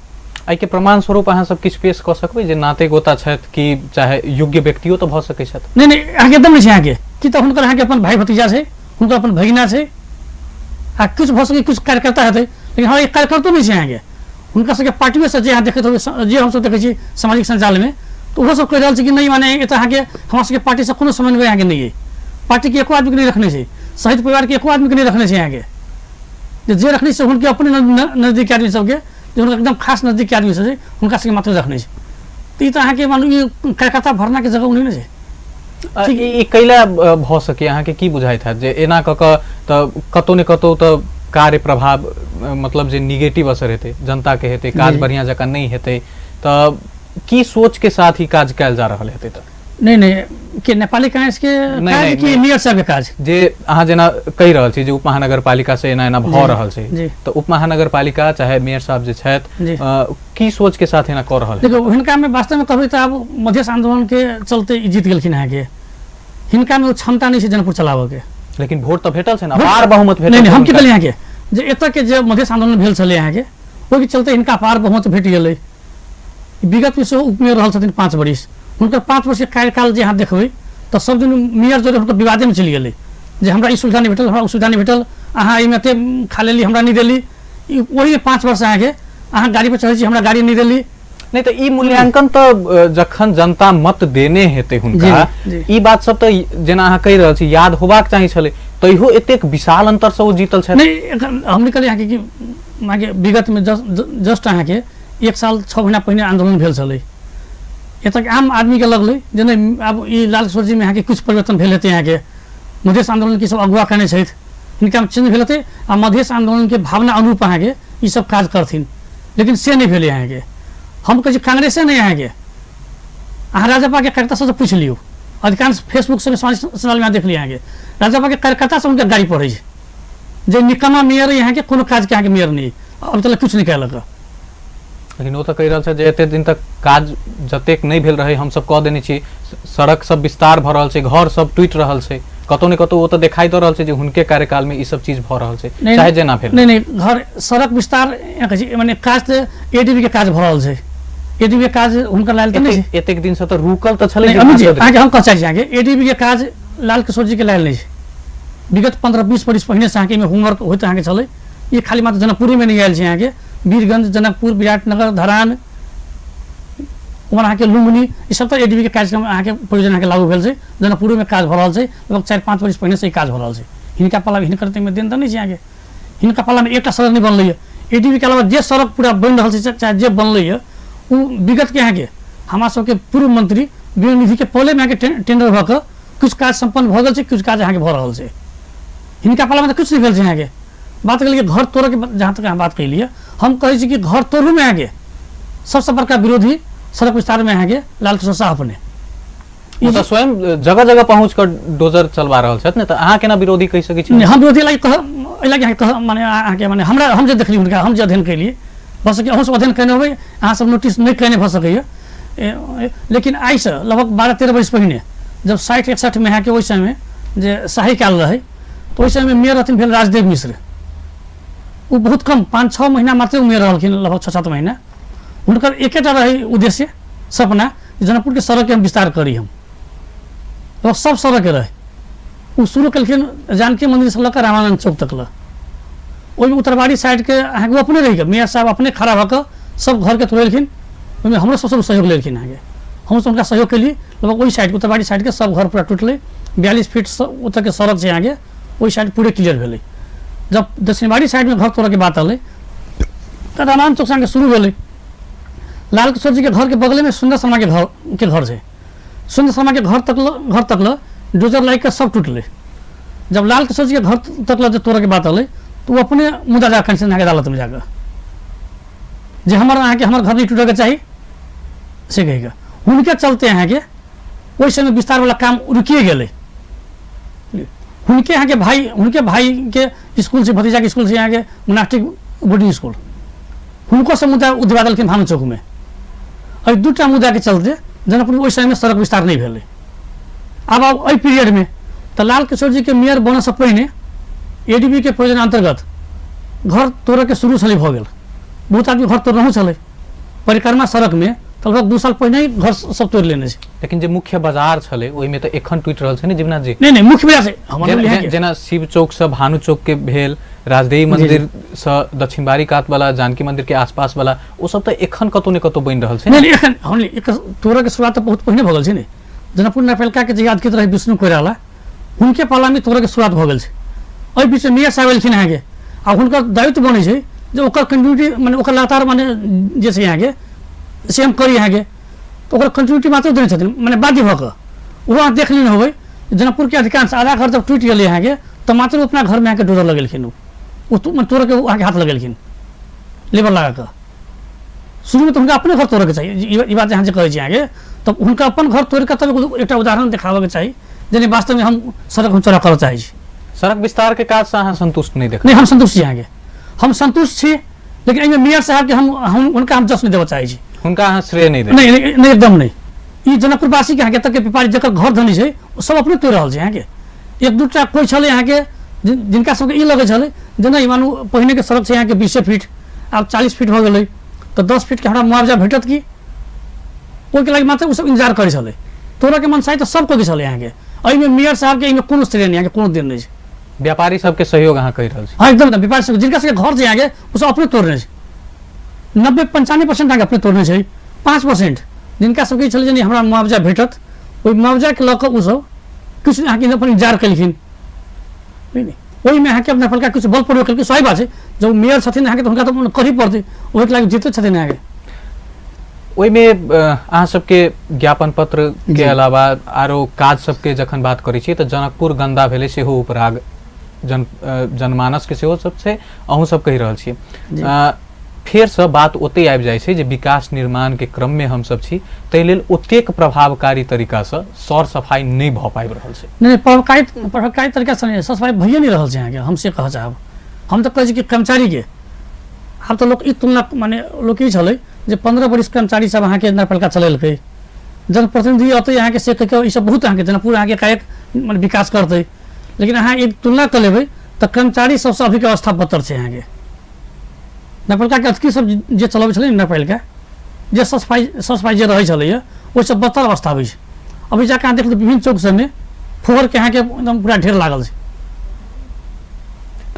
एहिके प्रमाण स्वरूप अहाँ सब किछु पेश कऽ सकबै जे नाते गोता छथि कि चाहे योग्य व्यक्तियो तऽ भऽ सकै छथि? नहि नहि, अहाँके एकदम नहि छै अहाँके कि तऽ हुनकर अहाँके अपन भाइ भतीजा छै, हुनकर अपन भगिना छै आ किछु भऽ सकै किछु कार्यकर्ता हेतै, लेकिन हमरा ई कार्यकर्तो नहि छै अहाँके। हुनका सबके पार्टियोसँ जे अहाँ देखैत होबै, जे हमसब देखै छी सामाजिक सञ्जालमे, तऽ ओहो सब कहि रहल छै कि नहि माने एतऽ अहाँके हमरा सबके पार्टीसँ कोनो समन्वय अहाँके नहि अइ, पार्टीके एको आदमीके नहि रखने छै, शहीद परिवारके एको आदमीके नहि रखने छै अहाँके। जे रखने छै हुनके अपने नजदीकके आदमी सबके, जे हुनका एकदम खास नजदीकके आदमी सब छै हुनका सबके मात्र रखने छै। तऽ ई तऽ अहाँके मानू ई कार्यकर्ता भरनाके जगह ओ नहि ने छै। ई कैला भऽ सकै? अहाँके की बुझाइत हैत जे एना कऽ कऽ तऽ कतहु ने कतहु तऽ कार्य प्रभाव मतलब जे निगेटिव असर हेतै जनताके हेतै, काज बढ़िआँ जकाँ नहि हेतै, तऽ की सोचके साथ ई काज कयल जा रहल हेतै? तऽ नहि नहि, के नेपाली कांग्रेस के काज कि मेयर साहब के काज? जे अहाँ जेना कहि रहल छी जे उप महानगरपालिका से एना एना भऽ रहल छै, तऽ उप महानगरपालिका चाहे मेयर साहब जे छथि की सोच के साथ एना कऽ रहल? देखियौ, हिनका में वास्तव में कहबै तऽ आब मधेश आंदोलन के चलते ई जीत गेलखिन अहाँके, हिनका में ओ क्षमता नहि छै जनकपुर चलाबऽ के। लेकिन वोट तऽ भेटल छै ने, अपार बहुमत भेटल। नहि नहि, हम की कहलियै अहाँके जे एतऽ के जे मधेश आंदोलन भेल छलै अहाँके ओहिके चलते हिनका अपार बहुमत भेट गेलै। विगतमे सेहो उपमेयर रहल छथिन 5 बरिस, हुनकर 5 वर्षके कार्यकाल जे अहाँ देखबै तऽ सब दिन मेयर जोड़े हुनकर विवादेमे चलि गेलै जे हमरा ई सुविधा नहि भेटल, हमरा ओ सुविधा नहि भेटल, अहाँ एहिमे एते खा लेली हमरा नहि देली। ओहिमे 5 वर्ष अहाँके अहाँ गाड़ी पर चढ़ै छी हमरा गाड़ी नहि देली। नहि तऽ ई मूल्यांकन तऽ जखन जनता मत देने हेतै हुनका, ई बात सब तऽ जेना अहाँ कहि रहल छी याद होबाक चाही छलै, तैयो एतेक विशाल अंतर से ओ जीतल छथि। नहि, हम निकलियै अहाँके कि अहाँके विगतमे जस्ट अहाँके 1 साल 6 महीना पहिने आन्दोलन भेल छलै, एतऽ आम आदमीके लगलै जे नहि आब ई लाल किशोरजीमे अहाँके किछु परिवर्तन भेल हेतै, अहाँके मधेश आन्दोलनके सब अगुआ केने छथि, हिनकामे चेंज भेल हेतै आ मधेश आन्दोलनके भावना अनुरूप अहाँके ई सब काज करथिन, लेकिन से नहि भेलै अहाँके। हम कहै छी कांग्रेसे नहि अहाँके, अहाँ राजपाके कार्यकर्ता सबसँ पूछि लियौ, अधिकांश फेसबुक सबमे सामाजिक सञ्जालमे देख लियौ अहाँके राजपाके कार्यकर्ता सब हुनका गाड़ी पढ़ै छै जे निकम्मा मेयर अहाँके कोनो काजके अहाँके मेयर नहि, अभी तक किछु नहि कयलक। लेकिन ओ तऽ कहि रहल छै जे एते दिन तक काज जतेक नहि भेल रहै हमसब कऽ देने छी, सड़क सब विस्तार भऽ रहल छै, घर सब टूटि रहल छै, कतौ ने कतौ ओ तऽ देखाई दऽ रहल छै जे हुनके कार्यकाल में ई सब चीज भऽ रहल छै, चाहे जेना भेल। नहि नहि, घर सड़क विस्तार माने काज तऽ एडीबी के काज भऽ रहल छै, एडीबी के काज हुनकर लायल तऽ नहि छै, एतेक दिन से तऽ रुकल तऽ छलै। अहाँके हम कहऽ चाहै छी अहाँके एडीबी के काज लाल किशोर जी के लायल नहि छै, विगत 15-20 वर्ष पहिने से अहाँके एहिमे होमवर्क होइत अहाँके छलै। ई खाली मात्र जनकपुरेमे नहि आयल छै अहाँके, वीरगंज, जनकपुर, विराटनगर, धरान, उम्हर अहाँके लुम्बिनी, ई सब तऽ एडीबी के कार्यक्रम अहाँके परियोजना अहाँके लागू भेल छै। जनकपुरोमे काज भऽ रहल छै, लगभग 4-5 वर्ष पहिने से ई काज भऽ रहल छै। हिनका पाला हिनकर तऽ एहिमे देन तऽ नहि छै अहाँके, हिनका पालामे एकटा सड़क नहि बनलैए। एडीबी के अलावा जे सड़क पूरा बनि रहल छै चाहे जे बनलैए ओ विगतके अहाँके हमरा सबके पूर्व मंत्री विनय निधिके पहलेमे अहाँके टेंडर भऽ कऽ किछु काज सम्पन्न भऽ गेल छै, किछु काज अहाँके भऽ रहल छै। हिनका पालामे तऽ किछु नहि भेल छै अहाँके। बात केलियै घर तोड़ऽके, जहाँ तक अहाँ बात केलियै, हम कहै छी कि घर तोड़ूमे अहाँके सबसँ बड़का विरोधी सड़क विस्तारमे अहाँके लाल किशोर साह अपने ओ तऽ स्वयं जगह जगह पहुँच कऽ डोजर चलवा रहल छथि ने, तऽ अहाँ केना विरोधी कहि सकै छी? हम विरोधी लागि कह एहि लागि कह माने अहाँके माने हमरा हम जे देखलियै हुनका, हम जे अध्ययन केलियै, भऽ सकैए अहूँ सब अध्ययन केने होबै, अहाँ सब नोटिस नहि केने भऽ सकैए, लेकिन आइसँ लगभग 12-13 वर्ष पहिने जब 60-61 मे अहाँके ओहि समय जे शाही काल रहै, तऽ ओहि समयमे मेयर रहथिन भेल राजदेव मिश्र, ओ बहुत कम 5-6 महीना मात्रे ओ मेयर रहलखिन, लगभग 6-7 महीना। हुनकर एकेटा रहै उद्देश्य सपना, जनकपुरके सड़कके हम विस्तार करी, हम लगभग सब सड़कके रहै। ओ शुरू केलखिन जानकी मन्दिरसँ लऽ कऽ रामानन्द चौक तक लऽ, ओहिमे उत्तरबाड़ी साइडके अहाँके ओ अपने रहि कऽ मेयर साहब अपने खड़ा भऽ कऽ सब घरके तोड़ेलखिन, ओहिमे हमरो सबसँ सहयोग लेलखिन अहाँके। हमसभ हुनका सहयोग केलियै। लगभग ओहि साइड उत्तरबाड़ी साइडके सब घर पूरा टूटलै। 42 फीट ओतऽके सड़क छै अहाँके, ओहि साइड पूरे क्लियर भेलै। जब दक्षिणबाड़ी साइडमे घर तोड़ऽके बात एलै तऽ रामानंद चौक अहाँके शुरू भेलै। लाल किशोर जीके घरके बगलेमे सुन्दर शर्माके घर छै। सुन्दर शर्माके घर तक घर तक ल डोजर लागि कऽ सब टूटलै। जब लाल किशोर जीके घर तक ल जे तोड़ऽके बात एलै तऽ ओ अपने मुद्दा जा कऽ अहाँके अदालतमे जाकऽ जे हमर अहाँके हमर घर नहि टूटऽके चाही से कहिकऽ हुनके चलते अहाँके ओहि समय विस्तारवला काम रुकिए गेलै। हुनके अहाँके भाई, हुनके भाईके स्कूल छै, भतीजाके स्कूल छै अहाँके मोनास्टिक बोर्डिंग स्कूल, हुनको सब मुद्दा उठबा देलखिन भानु चौकमे। एहि दूटा मुद्दाके चलते जनकपुर ओहि समयमे सड़क विस्तार नहि भेलै। आब आब एहि पीरियडमे तऽ लाल किशोर जीके मेयर बनऽसँ पहिने एडीबी के परियोजना अन्तर्गत घर तोड़ऽके शुरू छलै भऽ गेल। बहुत आदमी घर तोड़नहु छलै। परिक्रमा सड़कमे तऽ लगभग 2 साल पहिने ही घर सब तोड़ि लेने छै। लेकिन जे मुख्य बाजार छलै ओहिमे तऽ एखन टूटि रहल छै ने जीवनाथ जी? नहि नहि, मुख्य बाजार छै हमर जेना शिव चौक से भानु चौक के भेल, राजदेवी मंदिर से दक्षिणबाड़ी कात वाला, जानकी मंदिर के आसपास वाला, ओ सब तऽ एखन कतौ ने कतौ बनि रहल छै। नहि एखन हम तोड़ऽ के शुरुआत तऽ बहुत पहिने भऽ गेल छै ने। जनकपुर नगरपालिका के जे याद रहे विष्णु कोइराला, हुनके पालामे तोड़ऽ के शुरुआत भऽ गेल छै। एहि बीचमे मेयर साहब एलखिन अहाँके, आ हुनकर दायित्व बनै छै जे ओकर कंटिन्यूटी मने ओकर लगातार मने जे छै अहाँके से हम करी अहाँके, तऽ ओकर कंटिन्यूटी मात्र देने छथिन मने बाध्य भऽ कऽ। ओहो अहाँ देख लेने होबै जनकपुरके अधिकांश आधा घर जब टूटि गेलै अहाँके तऽ मात्र ओ अपना घरमे अहाँके डोजर लगेलखिन, ओ तोड़ऽके अहाँके हाथ लगेलखिन लेबर लगा कऽ। शुरूमे तऽ हुनका अपने घर तोड़ऽके चाही, ई बात अहाँ जे कहै छी अहाँके, तऽ हुनका अपन घर तोड़ि कऽ तब एकटा उदाहरण देखाबऽके चाही जे नहि वास्तवमे हम सड़क हम चौड़ा करऽ चाहै छी। सड़क विस्तार के काज से अहाँ संतुष्ट नहीं देख? नहीं, हम संतुष्ट छी अहाँके, हम संतुष्ट छी, लेकिन एहिमे मेयर साहबके हम हुनका हम जस नहि देबऽ चाहै छी। हुनका अहाँ श्रेय नहीं देबै? नहीं, नहीं, नहीं, एकदम नहीं। ई जनकपुरवासीके अहाँके एतऽके व्यापारी जकर घर धनी छै ओ सब अपने तोड़ि रहल छै अहाँके। एक दूटा कोइ छलै अहाँके जिनका सबके ई लगै छलै जे नहि मानू पहिनेके सड़क छै अहाँके 20 फीट, आब 40 फीट भऽ गेलै तऽ 10 फीटके हमरा मुआवजा भेटत की, ओहिके लागि मात्र ओसब इन्तजार करै छलै। तोड़ऽके मनसाय तऽ सब कोइके छलै अहाँके। एहिमे मेयर साहबके एहिमे कोनो श्रेय नहि, अहाँके कोनो देन नहि छै। व्यापारी सबके सहयोग अहाँ कहि रहल छी? हँ एकदम, व्यापारी सब जिनका सबके घर छै अहाँके ओ सब अपने तोड़ने छै। 90-95% अहाँके अपने तोड़ने छै। 5% जिनका सबके ई छलै जे नहि हमरा मुआवजा भेटत, ओहि मुआवजाके लऽ कऽ ओसब किछु अहाँके अपन इन्तजार केलखिन। नहि ओहिमे अहाँके अपना फलका किछु बल प्रयोग केलखिन। सही बात छै, जब मेयर छथिन अहाँके तऽ हुनका तऽ करही पड़तै, ओहिके लागि जीते छथिन अहाँके। ओहिमे अहाँ सबके ज्ञापन पत्र के अलावा आरो काज सबके जखन बात करै छियै तऽ जनकपुर गन्दा भेलै सेहो उपराग जनमानसके सेहो सब छै, अहूँ सब कहि रहल छियै। फेरसँ बात ओतहि आबि जाइ छै जे विकास निर्माणके क्रममे हमसब छी, ताहि लेल ओतेक प्रभावकारी तरीकासँ सर सफाइ नहि भऽ पाबि रहल छै। नहि, प्रभावकारी तरीकासँ नहि, सर सफाइ भइए नहि रहल छै अहाँके। हम से कहऽ चाहब, हम तऽ कहै छी कि कर्मचारीके आब तऽ लोक ई तुलना माने लोक ई छलै जे 15 बरिस कर्मचारी सब अहाँके नगरपालिका चलेलकै, जनप्रतिनिधि अतै अहाँके से कहि कऽ ई सब बहुत अहाँके जनकपुर अहाँके एकाएक मने विकास करतै, लेकिन अहाँ एक तुलना कऽ लेबै तऽ कर्मचारी सबसँ अभीके अवस्था बदतर छै अहाँके। नगरपालिकाके अतिथि सब जे चलबै छलै नगरपालिका जे सफाइ जे रहै छलैए ओहिसँ बदतर अवस्था अबै छै। अभी जाकऽ अहाँ देखबै विभिन्न चौक सबमे फोहरके अहाँके एकदम पूरा ढेर लागल छै।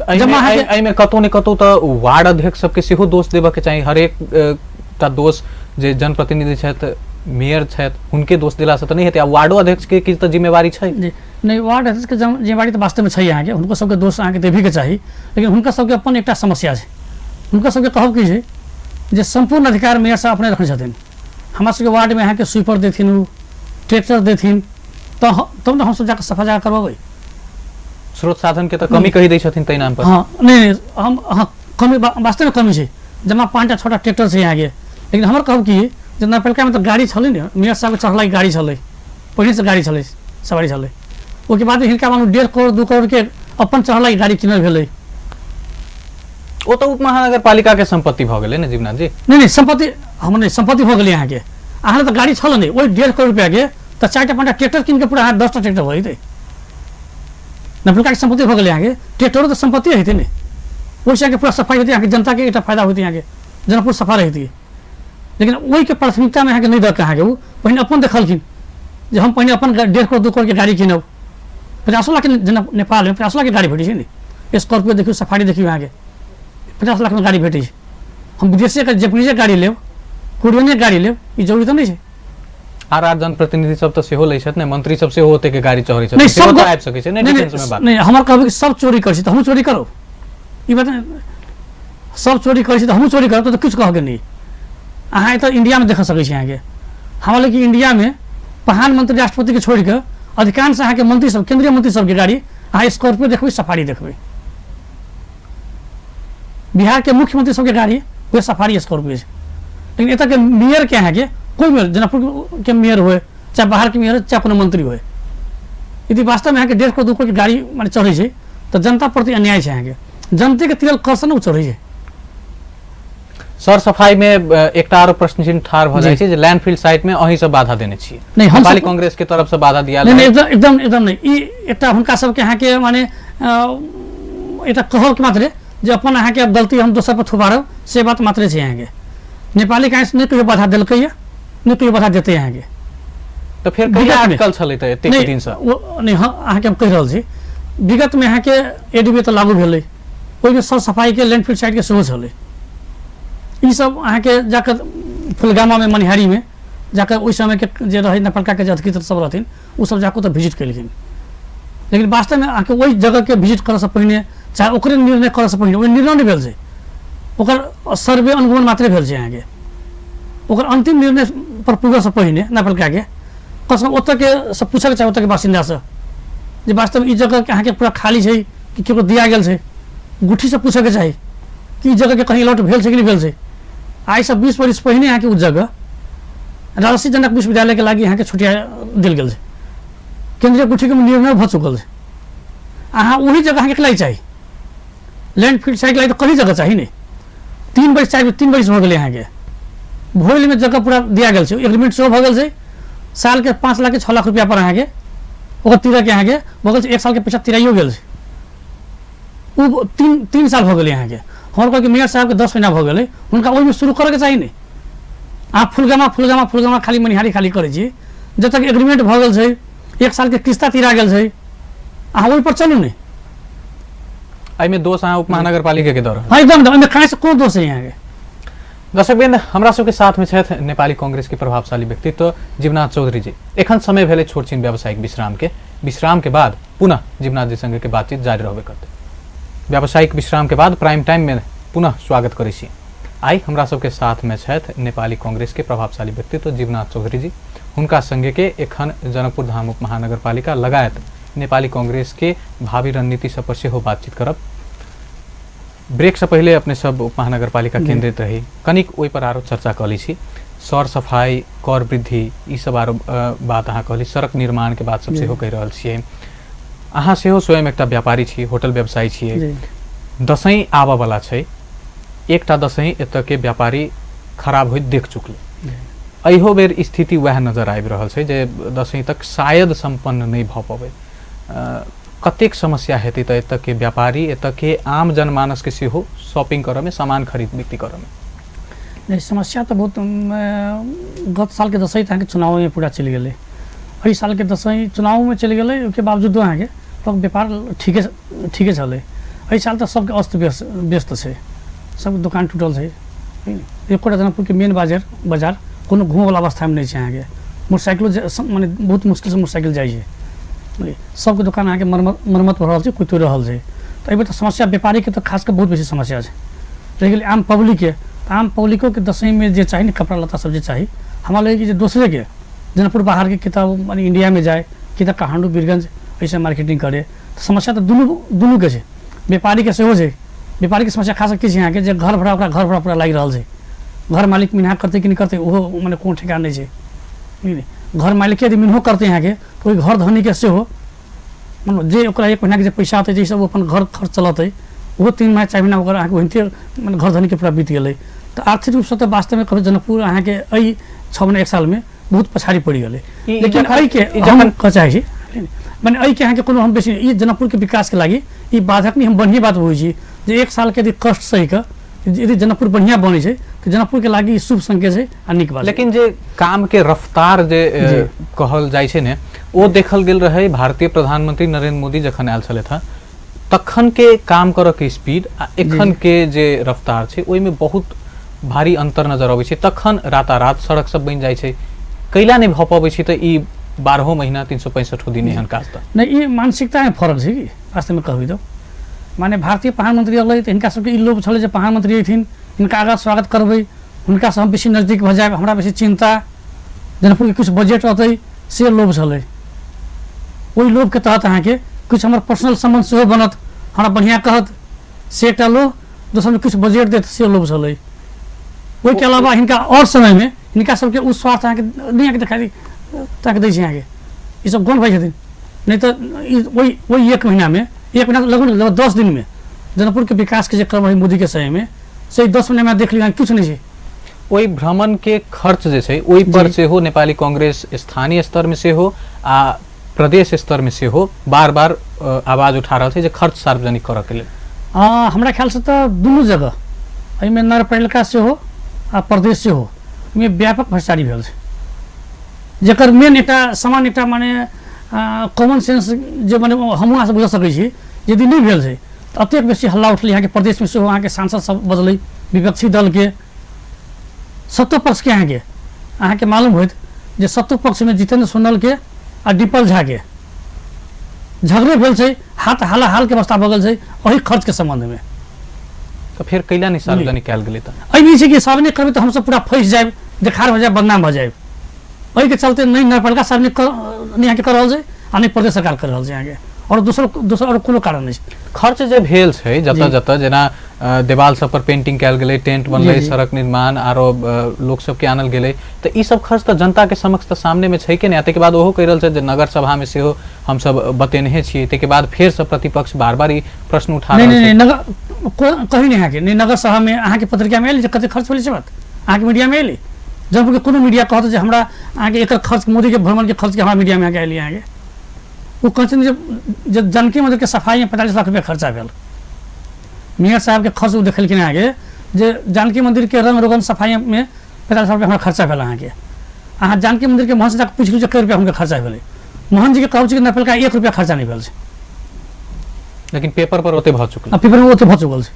एहिमे कतौ ने कतौ तऽ वार्ड अध्यक्ष सबके सेहो दोष देबऽके चाही। हरेक टा दोष जे जनप्रतिनिधि छथि, मेयर छथि, हुनके दोष देलासँ तऽ नहि हेतै, आ वार्डो अध्यक्षके किछु तऽ जिम्मेवारी छै। जी नहि, वार्ड अध्यक्षके जिम्मेवारी तऽ वास्तवमे छै अहाँके, हुनको सबके दोष अहाँके देबहीके चाही, लेकिन हुनका सबके अपन एकटा समस्या छै। हुनका सबके कहब की छै जे सम्पूर्ण अधिकार मेयर साहब अपने रखने छथिन। हमरा सबके वार्डमे अहाँके स्वीपर देथिन, ओ ट्रैक्टर देथिन, तऽ तब ने हमसब जाकऽ सफा जगह करबेबै। स्रोत साधन के तऽ कमी कहि दै छथिन ताहि नाम पर। हँ नहि, हम हँ कमी वास्तवमे कमी छै, जमा 5टा 6टा ट्रैक्टर छै अहाँके, लेकिन हमर कहब की जे नगरपालिकामे तऽ गाड़ी छलै ने, मेयर साहबके चढ़लाके गाड़ी छलै, पहिनेसँ गाड़ी छलै, सवारी छलै। ओहिके बाद हिनका मानू 1.5 करोड़ 2 करोड़के अपन चढ़लाके गाड़ी किनल भेलै। ओ तऽ उप महानगरपालिका के संपत्ति भऽ गेलै ने जीवनाथ जी? नहि नहि, संपत्ति हमर नहि, संपत्ति भऽ गेलै अहाँके। अहाँ तऽ गाड़ी छल नहि, ओहि 1.5 करोड़ रुपैआके तऽ 4टा 5टा ट्रैक्टर कीन कऽ पूरा अहाँ 10टा ट्रैक्टर भऽ जेतै। नगरपालिकाके सम्पत्ति भऽ गेलै अहाँके, ट्रैक्टरो तऽ सम्पत्ति हेतै ने, ओहिसँ अहाँके पूरा सफाइ हेतै, अहाँके जनताके एकटा फायदा होतै, अहाँके जनकपुर सफा रहितै। लेकिन ओहिके प्राथमिकतामे अहाँके नहि दऽ कऽ अहाँके ओ पहिने अपन देखलखिन जे हम पहिने अपन 1.5 करोड़ 2 करोड़के गाड़ी कीनब। 50 लाखके जेना नेपालमे 50 लाखके गाड़ी भेटै छै ने, स्कॉर्पियो देखियौ, सफारी देखियौ, अहाँके 50 लाखमे गाड़ी भेटै छै। हम विदेशेके जापानीजे गाड़ी लेब, कोरियने गाड़ी लेब, ई जरूरी तऽ नहि छै। आर आर जनप्रतिनिधि सब तऽ सेहो लै छथि ने, मंत्री सब सेहो ओते के गाड़ी चढ़ै छथि, नहि, सेहो सब तऽ आबि सकै छै ने नहि, डिफेंस में बात। नहि, हमर कहबै कि सब चोरी करै छै तऽ हमहूँ चोरी करब, ई बात नहि। सब चोरी करै छै तऽ हमहूँ चोरी करब तऽ किछु कहके नहि। अहाँ एतऽ इंडियामे देख सकै छी अहाँके, हमरा लग इंडियामे प्रधानमंत्री राष्ट्रपतिके छोड़ि कऽ अधिकांश अहाँके मंत्री सब, केंद्रीय मंत्री सबके गाड़ी अहाँ स्कॉर्पियो देखबै, सफारी देखबै। बिहारके मुख्यमंत्री सबके गाड़ी वएह सफारी स्कॉर्पियो छै। लेकिन एतऽके मेयरके अहाँके कोइ मेयर, जनकपुरके मेयर हुए चाहे बाहरके मेयर चाहे कोनो मंत्री हुए, यदि वास्तवमे अहाँके 1.5 करोड़ 2 करोड़के गाड़ी माने चढ़ै छै तऽ जनता प्रति अन्याय छै। अहाँके जनतेके तिरल करसँ ने ओ चढ़ै छै। सर सफाई में एकटा आरो प्रश्न चिन्ह ठाढ़ भऽ जाइ छै जे लैंडफिल साइट में अहीं सब बाधा देने छियै। नहि, हम नेपाली कांग्रेस के तरफ से बाधा दिया? नहि, एकदम एकदम एकदम नहि। ई एकटा हुनका सबके अहाँके माने एकटा कहब मात्रे जे अपन अहाँके गलती हम दोसर पर थुपारब, से बात मात्रे छै। अहाँके नेपाली कांग्रेस नहि कहियो बाधा देलकै, नहि कहियो बाधा देतै अहाँके। तऽ फेर कहिया अटकल छलै तऽ एतेक दिन से? नहि, हँ, अहाँके हम कहि रहल छी, विगतमे अहाँके एडीबी तऽ लागू भेलै, ओहिमे सर सफाइके लैंडफिल साइटके सेहो छलै। ई सब अहाँके जाकऽ फुलगामामे मनिहारीमे जाकऽ ओहि समयके जे रहै नेपालकाके जे अधिकृत सब रहथिन ओ सब जाकऽ ओतऽ विजिट केलखिन। लेकिन वास्तवमे अहाँके ओहि जगहके विजिट करऽसँ पहिने चाहे ओकरे निर्णय करऽसँ पहिने, ओहि निर्णय नहि भेल छै, ओकर सर्वे अनुगमन मात्रे भेल छै। अहाँके ओकर अन्तिम निर्णय पर पुगऽसँ पहिने नेपालकाके कमसँ कम ओतऽके सब पूछऽके चाही ओतऽके बासिन्दासँ जे वास्तवमे ई जगह अहाँके पूरा खाली छै कि केकरो दिया गेल छै। गुठीसँ पूछऽके चाही कि ई जगहके कहीं अलॉट भेल छै कि नहि भेल छै। आइसँ 20 वर्ष पहिने अहाँके ओ जगह राजर्षि जनक विश्वविद्यालयके लागि अहाँके छुटिया देल गेल छै, केन्द्रीय गुठीके निर्णय भऽ चुकल छै। अहाँ ओही जगह अहाँके लागि चाही लैंडफिल साइट लागि तऽ कहीं जगह चाही नहि। 3 वर्ष 4 3 वर्ष भऽ गेलै अहाँके भोइलमे जगह पूरा दिया गेल छै, एग्रीमेंट सेहो भऽ गेल छै। सालके 5 लाख 6 लाख रुपया पर अहाँके ओकर तिरके अहाँके भऽ गेल छै, 1 सालके पैसा तिराइयो गेल छै। ओ 3 साल भऽ गेलै अहाँके। हमर कहलकै मेयर साहबके 10 महीना भऽ गेलै, हुनका ओहिमे शुरू करऽके चाही ने। अहाँ फुलगामा फुलगामा फुलगामा खाली मनिहारी खाली करै छी, जब तक एग्रीमेंट भऽ गेल छै, 1 सालके किस्ता तिरा गेल छै, अहाँ ओहिपर चलू ने। एहिमे दोष अहाँ उप महानगरपालिका के दऽ रहल? हँ, एकदम, एहिमे कहाँ से कोनो दोष है अहाँके। दर्शकवृंद, हमरा सबके साथ में छथि नेपाली कांग्रेस के प्रभावशाली व्यक्तित्व जीवनाथ चौधरी जी। एखन समय भेलै छोट छिन व्यावसायिक विश्राम के। विश्राम के बाद पुनः जीवनाथ जी संगे के बातचीत जारी रहबे करतै। व्यावसायिक विश्राम के बाद प्राइम टाइम में पुनः स्वागत करै छी। आइ हमरा सबके साथ में छथि नेपाली कांग्रेस के प्रभावशाली व्यक्तित्व जीवनाथ चौधरी जी। हुनका संगे के एखन जनकपुर धाम उप महानगरपालिका लगायत नेपाली कांग्रेस के भावी रणनीति सब पर सेहो बातचीत करब। ब्रेक से पहिले अपने सब उप महानगरपालिका केंद्रित रही, कनिक ओहि पर आरो चर्चा कऽ लै छी। सर सफाई, कर वृद्धि, ई सब आरो बात अहाँ कहली, सड़क निर्माण के बात सब सेहो कहि रहल छियै। अहाँ सेहो स्वयं एकटा व्यापारी छी, होटल व्यवसायी छियै। दसैँ आबऽ वाला छै, एकटा दसैँ एतऽ के व्यापारी खराब होइत देख चुकलै। एहो बेर स्थिति वएह नजर आबि रहल छै जे दसैँ तक शायद सम्पन्न नहि भऽ पबै। कतेक समस्या हेतै तऽ एतऽ के व्यापारी, एतऽ के आम जनमानसके सेहो शॉपिंग करऽमे, सामान खरीद बिक्री करऽमे? नहि, समस्या तऽ बहुत। गत सालके दसैँ तऽ अहाँके चुनावमे पूरा चलि गेलै, एहि सालके दसैँ चुनावमे चलि गेलै, ओहिके बावजूदो अहाँके तब व्यापार ठीके ठीके छलै। एहि साल तऽ सबके अस्त व्यस्त व्यस्त छै, सब दोकान टूटल छै। एकोटा जनकपुरके मेन बाजार बाजार कोनो घूमऽवला अवस्थामे नहि छै। अहाँके मोटरसाइकिलो मने बहुत मुश्किलसँ मोटरसाइकिल जाइ छै। बुझलियै, सबके दोकान अहाँके मरम्मत मरम्मत भऽ रहल छै, कोइ तोड़ि रहल छै। तऽ एहिबेर तऽ समस्या व्यापारीके तऽ खास कऽ बहुत बेसी समस्या छै। रहि गेलै आम पब्लिकके, तऽ आम पब्लिकोके दसैँमे जे चाही ने कपड़ा लत्ता सब जे चाही, हमरा लगैए कि जे दोसरेके जनकपुर बाहरके किताब मने इंडियामे जाय कि तऽ काठमाण्डू वीरगंज एहिसँ मार्केटिंग करे। तऽ समस्या तऽ दुनू दुनूके छै, व्यापारीके सेहो छै। व्यापारीके समस्या खास कऽ की छै अहाँके जे घर भाड़ा, ओकरा घर भाड़ा पूरा लागि रहल छै। घर मालिक मिन्हा करतै कि नहि करतै ओहो मने कोनो ठेकान नहि छै, बुझलियै। घर मालिके यदि मिन्हो करतै अहाँके तऽ ओहि घर धनीके सेहो मने जे ओकरा 1 महीनाके जे पैसा अतै जाहिसँ ओ अपन घर खर्च चलतै, ओहो 3 महीना 4 महीना ओकर अहाँके ओहिते मने घर धनीके पूरा बीत गेलै। तऽ आर्थिक रूपसँ तऽ वास्तवमे कहबै जनकपुर अहाँके एहि 6 महीना 1 सालमे बहुत पछाड़ी पड़ि गेलै। लेकिन एहिके हम कहऽ चाहै छी मने एहिके अहाँके कोनो हम बेसी ई जनकपुरके विकासके लागि ई बाधक नहि, हम बढ़िएँ बात बुझै छी जे 1 सालके यदि कष्ट सहि कऽ यदि जनकपुर बढ़िआँ बनै छै तऽ जनकपुरके लागि ई शुभ संकेत छै आ नीक बात। लेकिन जे कामके रफ्तार जे कहल जाइ छै ने, ओ देखल गेल रहै भारतीय प्रधानमंत्री नरेंद्र मोदी जखन आयल छलथि हँ तखन के काम करऽ के स्पीड आ एखन के जे रफ्तार छै ओहिमे बहुत भारी अंतर नजर अबै छै। तखन रातारात सड़क सब बनि जाइ छै, कैला नहि भऽ पबै छै तऽ ई 12 महीना 365 दिन एहन काज तऽ नहि। ई मानसिकतामे फरक छै कि वास्तवमे कहबै तऽ माने भारतीय प्रधानमंत्री अलै तऽ हिनका सबके ई लोभ छलै जे प्रधानमंत्री अयथिन, हिनका आगाँ स्वागत करबै, हुनकासँ हम बेसी नजदीक भऽ जायब, हमरा बेसी चिन्ता, जनकपुरके किछु बजट अतै, से लोभ छलै। ओहि लोभके तहत अहाँके किछु हमर पर्सनल सम्बन्ध सेहो बनत, हमरा बढ़िआँ कहत, से एकटा लोभ, दोसरमे किछु बजट देत, से लोभ छलै। ओहिके अलावा हिनका आओर समयमे हिनका सबके ओ स्वार्थ अहाँके नहि अहाँके देखाइ अहाँके दै छै। अहाँके ई सब गौण भाइ छथिन, नहि तऽ ई ओहि ओहि एक महीनामे, एक महीना लगभग लगभग 10 दिनमे जनकपुरके विकासके जे क्रम रहै मोदीके समयमे, से 10 महीनामे देख लियौ, किछु नहि छै। ओहि भ्रमण के खर्च जे छै ओहि पर सेहो नेपाली कांग्रेस स्थानीय स्तर में सेहो आ प्रदेश स्तर में सेहो बार बार आवाज उठा रहल छै जे खर्च सार्वजनिक करऽ के लेल। हमरा ख्यालसँ तऽ दुनू जगह एहिमे नगरपालिका सेहो आ प्रदेश सेहो ओहिमे व्यापक भ्रष्टाचारी भेल छै, जकर मेन एकटा सामान्य एकटा माने कॉमन सेंस जे माने हमहूँ अहाँसँ बुझि सकै छी। यदि नहि भेल छै तऽ एतेक बेसी हल्ला उठलै अहाँके प्रदेशमे सेहो, अहाँके सांसद सब बदलै विपक्षी दलके सत्तो पक्षके, अहाँके अहाँके मालूम होइत जे सत्तो पक्षमे जितेन्द्र सोनलके आ डिम्पल झाके झगड़े भेल छै, हाथ हाला हालके अवस्था भऽ गेल छै एहि खर्चके सम्बन्धमे। तऽ फेर कैला नहि सार्वजनिक कयल गेलै? तऽ एहिमे छै कि सार्वजनिक करबै तऽ हमसब पूरा फँसि जायब, देखार भऽ जायब, बदनाम भऽ जायब। एहिके चलते नहि नगरपालिका सार्वजनिक नहि अहाँके कऽ रहल छै आ नहि प्रदेश सरकार कऽ रहल छै अहाँके, आओर दोसर दोसर आओर कोनो कारण नहि छै। खर्च जे भेल छै जतऽ जतऽ, जेना देवाल सब पर पेंटिंग कयल गेलै, टेंट बनलै, सड़क निर्माण, आरो लोक सबके आनल गेलै, तऽ ई सब खर्च तऽ जनता के समक्ष तऽ सामने मे छै के नहि। ताहिके बाद ओहो कहि रहल छै जे नगर सभा मे सेहो हमसब बतेनहे छियै, ताहिके बाद फेर सब प्रतिपक्ष बार बार ई प्रश्न उठा रहल छै। नहि, नगर कहीं नहि अहाँके नहि नगर सभा मे अहाँके पत्रिका मे आयल जे कते खर्च भेलै से बात अहाँके मीडिया मे एलै? जनकपुरके कोनो मीडिया कहत जे हमरा अहाँके एकर खर्च, मोदीके भ्रमणके खर्चके हमरा मीडियामे अहाँके आयल? अहाँके ओ कहै छथिन जे जानकी मन्दिरके सफाइमे 45 लाख रुपया खर्चा भेल। मेयर साहबके खर्च ओ देखेलखिन अहाँके जे जानकी मन्दिरके रंग रोगन सफाइमे 45 लाख रुपया हमरा खर्चा भेल। अहाँके अहाँ जानकी मन्दिरके महंत जाकऽ पुछि लियौ जे कए रुपया हुनकर खर्चा भेलै। मोहन जीके कहब छै कि नगरपालिका 1 रुपया खर्चा नहि भेल छै, लेकिन पेपर पर ओते भऽ चुकल, पेपरमे ओते भऽ चुकल छै।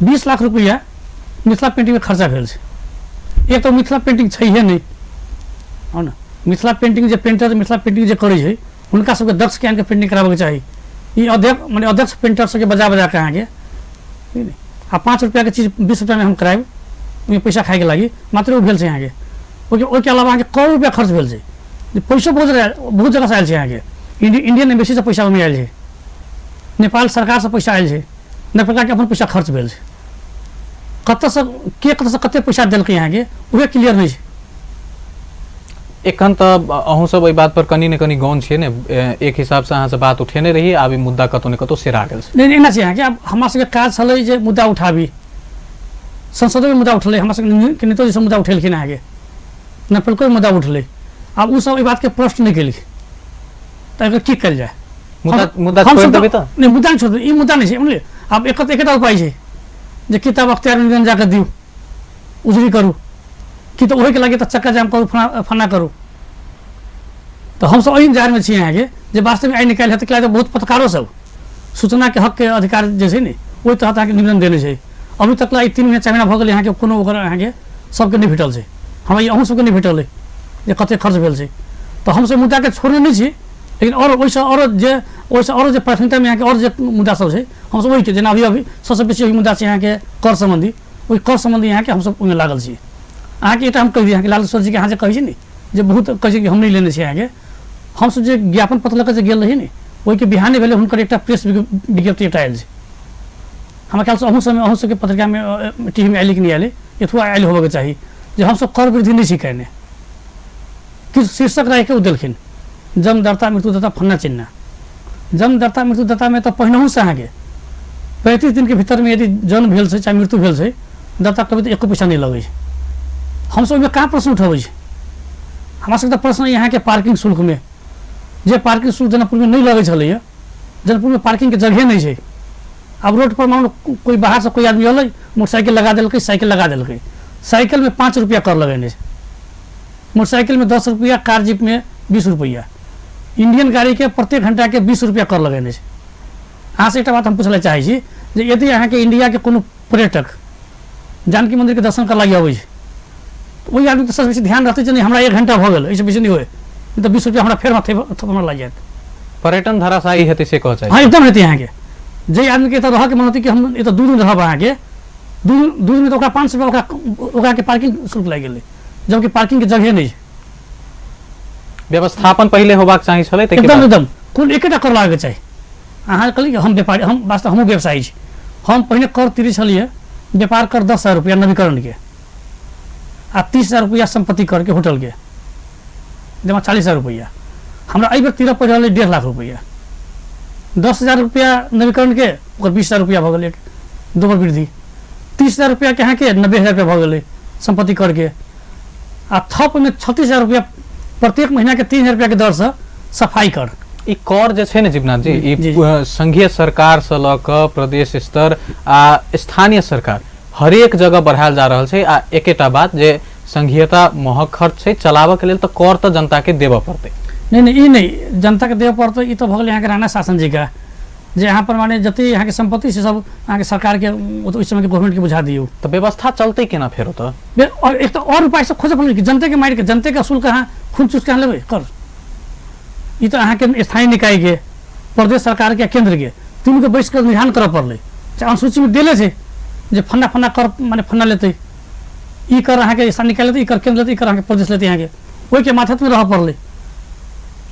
20 लाख रुपया मिथिला पेंटिंगमे खर्चा भेल छै। एक तऽ मिथिला पेंटिंग छैहे नहि, हो ने? मिथिला पेंटिंग जे पेंटर मिथिला पेंटिंग जे करै छै हुनका सबके दक्ष के आनिके पेंटिंग कराबऽके चाही। ई अध्यक्ष मने अध्यक्ष पेंटर सबके बजा बजा के अहाँके आ 5 रुपैआके चीज 20 रुपैआमे हम करायब, ओहिमे पैसा खाइके लागि मात्र ओ भेल छै अहाँके। ओहिके अलावा अहाँके करोड़ रुपैआ खर्च भेल छै, जे पैसो बहुत बहुत जगहसँ आयल छै अहाँके। इंडियन एम्बेसीसँ पैसा ओहिमे आयल छै, नेपाल सरकारसँ पैसा आयल छै, नगरपालिकाके अपन पैसा खर्च भेल छै। कतऽसँ के कतऽसँ कते पैसा देलकै अहाँके उहे क्लियर नहि छै। एखन तऽ अहूँ सब एहि बात पर कनि ने कनि गौन छियै ने? एक हिसाबसँ अहाँ से बात उठेने रही, आब ई मुद्दा कतौ ने कतौ सेरा गेल छै। नहि, एना छै अहाँके, आब हमरा सबके काज छलै जे मुद्दा उठाबी, संसदोमे मुद्दा उठलै, हमरा सबके नेतोजी सब मुद्दा उठेलखिन अहाँके, नगरपालिकोमे मुद्दा उठलै। आब ओ सब एहि बातके प्रश्न नहि केलखिन तऽ एकर की कयल जाय? मुद्दा मुद्दा छोड़ि देबै तऽ नहि, मुद्दा नहि छोड़बै, ई मुद्दा नहि छै, बुझलियै? आब एकर एकेटा उपाय छै जे किताब अख्तियार निधन जाकऽ दियौ, उजरी करू, कि तऽ ओहिके लागि तऽ चक्का जाम करू, फना फना करू। तऽ हमसब एहि इंतजारमे छी अहाँके जे वास्तवमे आइ निकालि हेतै। तऽ बहुत पत्रकारो सब सूचनाके हकके अधिकार जे छै ने ओहि तहत अहाँके निवेदन देने छै। अभी तक ई 3 महीना 4 महीना भऽ गेलै अहाँके, कोनो ओकर अहाँके सबके नहि भेटल छै। हमरा ई अहूँ सबके नहि भेटल अइ जे कतेक खर्च भेल छै। तऽ हमसब मुद्दाके छोड़ने नहि छी, लेकिन आओर ओहिसँ आओर जे ओहिसँ आओर जे प्राथमिकतामे अहाँके आओर जे मुद्दा सब छै हमसब ओहिके, जेना अभी अभी सबसँ बेसी ओहि मुद्दा छै अहाँके कर सम्बन्धी, ओहि कर सम्बन्धी अहाँके हमसब ओहिमे लागल छी। अहाँके एकटा हम कहि दी अहाँके, लाल किशोर जीके अहाँ जे कहै छी ने जे बहुत कहै छै कि हम नहि लेने छी अहाँके, हमसब जे ज्ञापन पत्र लऽ कऽ जे गेल रही ने ओहिके बिहाने भेलै हुनकर एकटा प्रेस विज्ञप्ति एकटा आयल छै। हमरा ख्यालसँ अहूँ सबमे अहूँ सबके पत्रिकामे टी वी मे आयल कि नहि आयल, अथवा आयल होबऽके चाही जे हमसब कर वृद्धि नहि छी कयने। किछु शीर्षक राखिके ओ देलखिन जन्मदाता मृत्युदाता फन्ना चिन्ना। जन्मदाता मृत्युदातामे तऽ पहिनहुसँ अहाँके 35 दिनके भीतरमे यदि जन्म भेल छै चाहे मृत्यु भेल छै दर्ता करबै तऽ एको पैसा नहि लगै छै। हमसब ओहिमे कहाँ प्रश्न उठबै छी? हमरा सबके तऽ प्रश्न अहाँके पार्किंग शुल्कमे, जे पार्किंग शुल्क जनकपुरमे नहि लगै छलैए, जनकपुरमे पार्किंगके जगहे नहि छै। आब रोड पर मानो कोई बाहरसँ कोई आदमी अलै, मोटरसाइकिल लगा देलकै, साइकिल लगा देलकै, साइकिलमे 5 रुपैआ कर लगेने छै, मोटरसाइकिलमे 10 रुपैआ, कार जीपमे 20 रुपैआ, इंडियन गाड़ीके प्रत्येक घंटाके 20 रुपैआ कर लगेने छै। अहाँसँ एकटा बात हम पूछऽ चाहै छी जे यदि अहाँके इंडियाके कोनो पर्यटक जानकी मन्दिरके दर्शन करऽ लागि अबै छै ओहि आदमीके सबसँ बेसी ध्यान रहतै जे नहि हमरा 1 घंटा भऽ गेल, एहिसँ बेसी नहि होय, नहि तऽ 20 रुपैआ हमरा फेर थप हमरा लागि जायत। पर्यटन धराशायी हेतै से कहऽ चाही। हँ एकदम हेतै। अहाँके जाहि आदमीके एतऽ रहऽके मन होतै कि हम एतऽ 2 दिन रहब, अहाँके 2 दिन तऽ ओकरा 500 रुपैआ ओकराके पार्किंग शुल्क लागि गेलै, जबकि पार्किंगके जगहे नहि छै। व्यवस्थापन पहिले होबाक चाही छलै। एकदम एकदम कुल एकेटा कर लागैके चाही। अहाँ कहली हम व्यापारी, हम वास्तव हमहूँ व्यवसायी छी, हम पहिने कर तिरै छलियै व्यापार कर 10,000 रुपैआ नवीकरणके आ 30,000 रुपैआ सम्पत्ति करके होटलके, जमा 40,000 रुपैआ। हमरा एहि बेर तिरऽ पड़ि रहल 1.5 लाख रुपैआ, 10,000 रुपैआ नवीकरणके ओकर 20,000 रुपैआ भऽ गेलै, दोबर वृद्धि। 30,000 रुपैआके अहाँके 90,000 रुपैआ भऽ गेलै सम्पत्ति करके, आ थप ओहिमे 36,000 रुपैआ प्रत्येक महीनाके 3,000 रुपैआके दरसँ सफाइ कर। ई कर जे छै ने जीवनाथ जी, ई संघीय सरकार से लऽ कऽ प्रदेश स्तर आ स्थानीय सरकार हरेक जगह बढ़ायल जा रहल छै। आ एकेटा बात जे संघीयता महग खर्च छै, चलाबऽ के लेल तऽ कर तऽ जनता के देबऽ पड़तै। नहि नहि ई नहि जनता के देबऽ पड़तै, ई तऽ भऽ गेलै अहाँके राणा शासन जी का, जे अहाँ पर माने जते अहाँके सम्पत्ति छै सब अहाँके सरकारके ओहि समयके गवर्नमेंटके बुझा दियौ। तऽ व्यवस्था चलतै केना फेर ओतऽ? और एक तऽ और उपाय सब खोजऽ पड़लै कि जनतेके मारि के जनतेके शुल्क अहाँ खून चूस के अहाँ लेबै कर। ई तऽ अहाँके स्थानीय निकायके, प्रदेश सरकारके आ केन्द्रके तीनूके बैस कऽ निर्धारण करऽ पड़लै। चाहे अनुसूचीमे देले छै जे फन्ना फन्ना कर माने फन्ना लेतै, ई कर अहाँके स्थानीय निकाय लेतै, ई कर केन्द्र लेतै, ई कर अहाँके प्रदेश लेतै, अहाँके ओहिके माथतमे रहऽ पड़लै।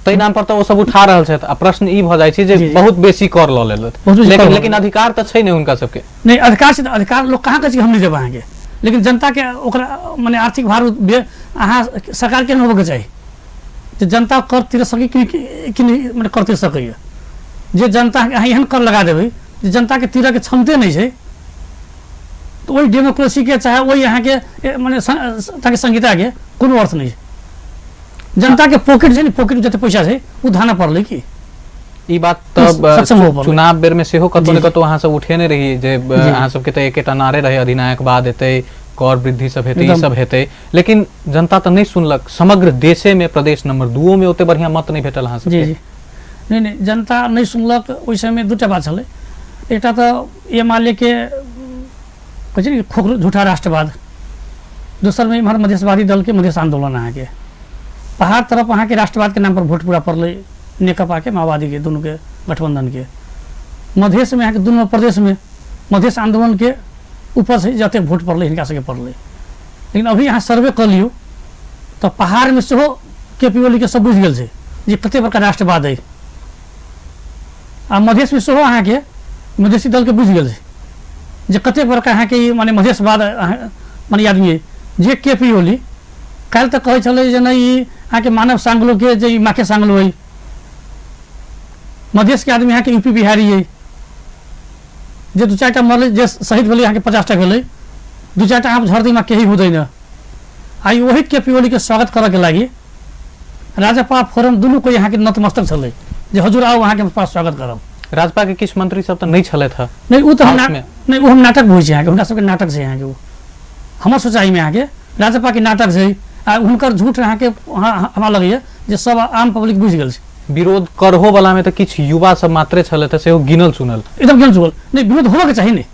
ताहि नाम पर तऽ ओ सब उठा रहल छथि। आ प्रश्न ई भऽ जाइ छै जे बहुत बेसी कर लऽ लेलथि, लेकिन लेकिन अधिकार तऽ छै नहि हुनका सबके। नहि अधिकार छै तऽ अधिकार लोक कहाँ कहै छै हम नहि देब अहाँके, लेकिन जनताके ओकरा माने आर्थिक भार अहाँ सरकारके नहि होबऽके चाही जे जनता कर तिर सकी कि नहि, माने कर तिर सकैए। जे जनता अहाँ एहन कर लगा देबै जे जनताके तिरऽके क्षमते नहि छै, तऽ ओहि डेमोक्रेसीके चाहे ओहि अहाँके माने ताकि संहिताके कोनो अर्थ नहि छै। जनताके पॉकेट छै ने, पॉकेट जते पैसा छै ओ धानऽ पड़लै कि ई बात तऽ चुनाव बेर में सेहो कतौ ने कतौ अहाँ सब उठेने रही जे अहाँ सबके तऽ एकेटा नारे रहे अधिनायकवाद एतै, कर वृद्धि सब हेतै, ई सब हेतै, लेकिन जनता तऽ नहि सुनलक। समग्र देशे में प्रदेश नंबर 2 में ओते बढ़िया मत नहि भेटल अहाँ सबके। जी नहीं नहीं जनता नहीं सुनलक। ओहि समय दूटा बात छलै, एकटा तऽ एमाले के कहै छै ने खोखलो झूठा राष्ट्रवाद, दोसरमे इम्हर मधेशवादी दलके मधेश आन्दोलन। अहाँके पहाड़ तरफ अहाँके राष्ट्रवादके नाम पर वोट पूरा पड़लै नेकपाके माओवादीके दुनूके गठबंधनके। मधेशमे अहाँके दुनू प्रदेशमे मधेश आन्दोलनके ऊपर से जतेक वोट पड़लै हिनका सबके पड़लै। लेकिन अभी अहाँ सर्वे कऽ लियौ तऽ पहाड़मे सेहो के पी ओलीके सब बुझि गेल छै जे कतेक बड़का राष्ट्रवाद अइ, आ मधेशमे सेहो अहाँके मधेशी दलके बुझि गेल छै जे कतेक बड़का अहाँके ई माने मधेशवाद माने आदमी अइ। जे के पी ओली काल्हि तक कहै छलै जे नहि ई अहाँके मानव साङ्गलोके जे ई माखे साङ्गलो अइ, मधेशके आदमी अहाँके यूपी बिहारी अइ, जे 2-4 टा मरलै जे शहीद भेलै अहाँके 50 टा भेलै, 2-4 टा आँप झर्दैमा केही हुँदैन। आइ ओही के पी ओलीके स्वागत करऽके लागि राजपा फोरम दुनू कोइ अहाँके नतमस्तक छलै जे हजुर आउ अहाँके पास स्वागत करब। राजपा के किछु मंत्री सब तऽ नहि छलथि हँ। नहि ओ तऽ हम नहि ओ हम नाटक बुझै छी अहाँके, हुनका सबके नाटक छै अहाँके। ओ हमर सोचाइमे अहाँके राजपाके नाटक छै आ हुनकर झूठ अहाँके हमरा लगैए जे सब आम पब्लिक बुझि गेल छै। विरोध करहो वाला में तऽ किछु युवा सब मात्रे छलथि सेहो गिनल चुनल, एकदम गिनल चुनल। नहि विरोध होबऽके चाही ने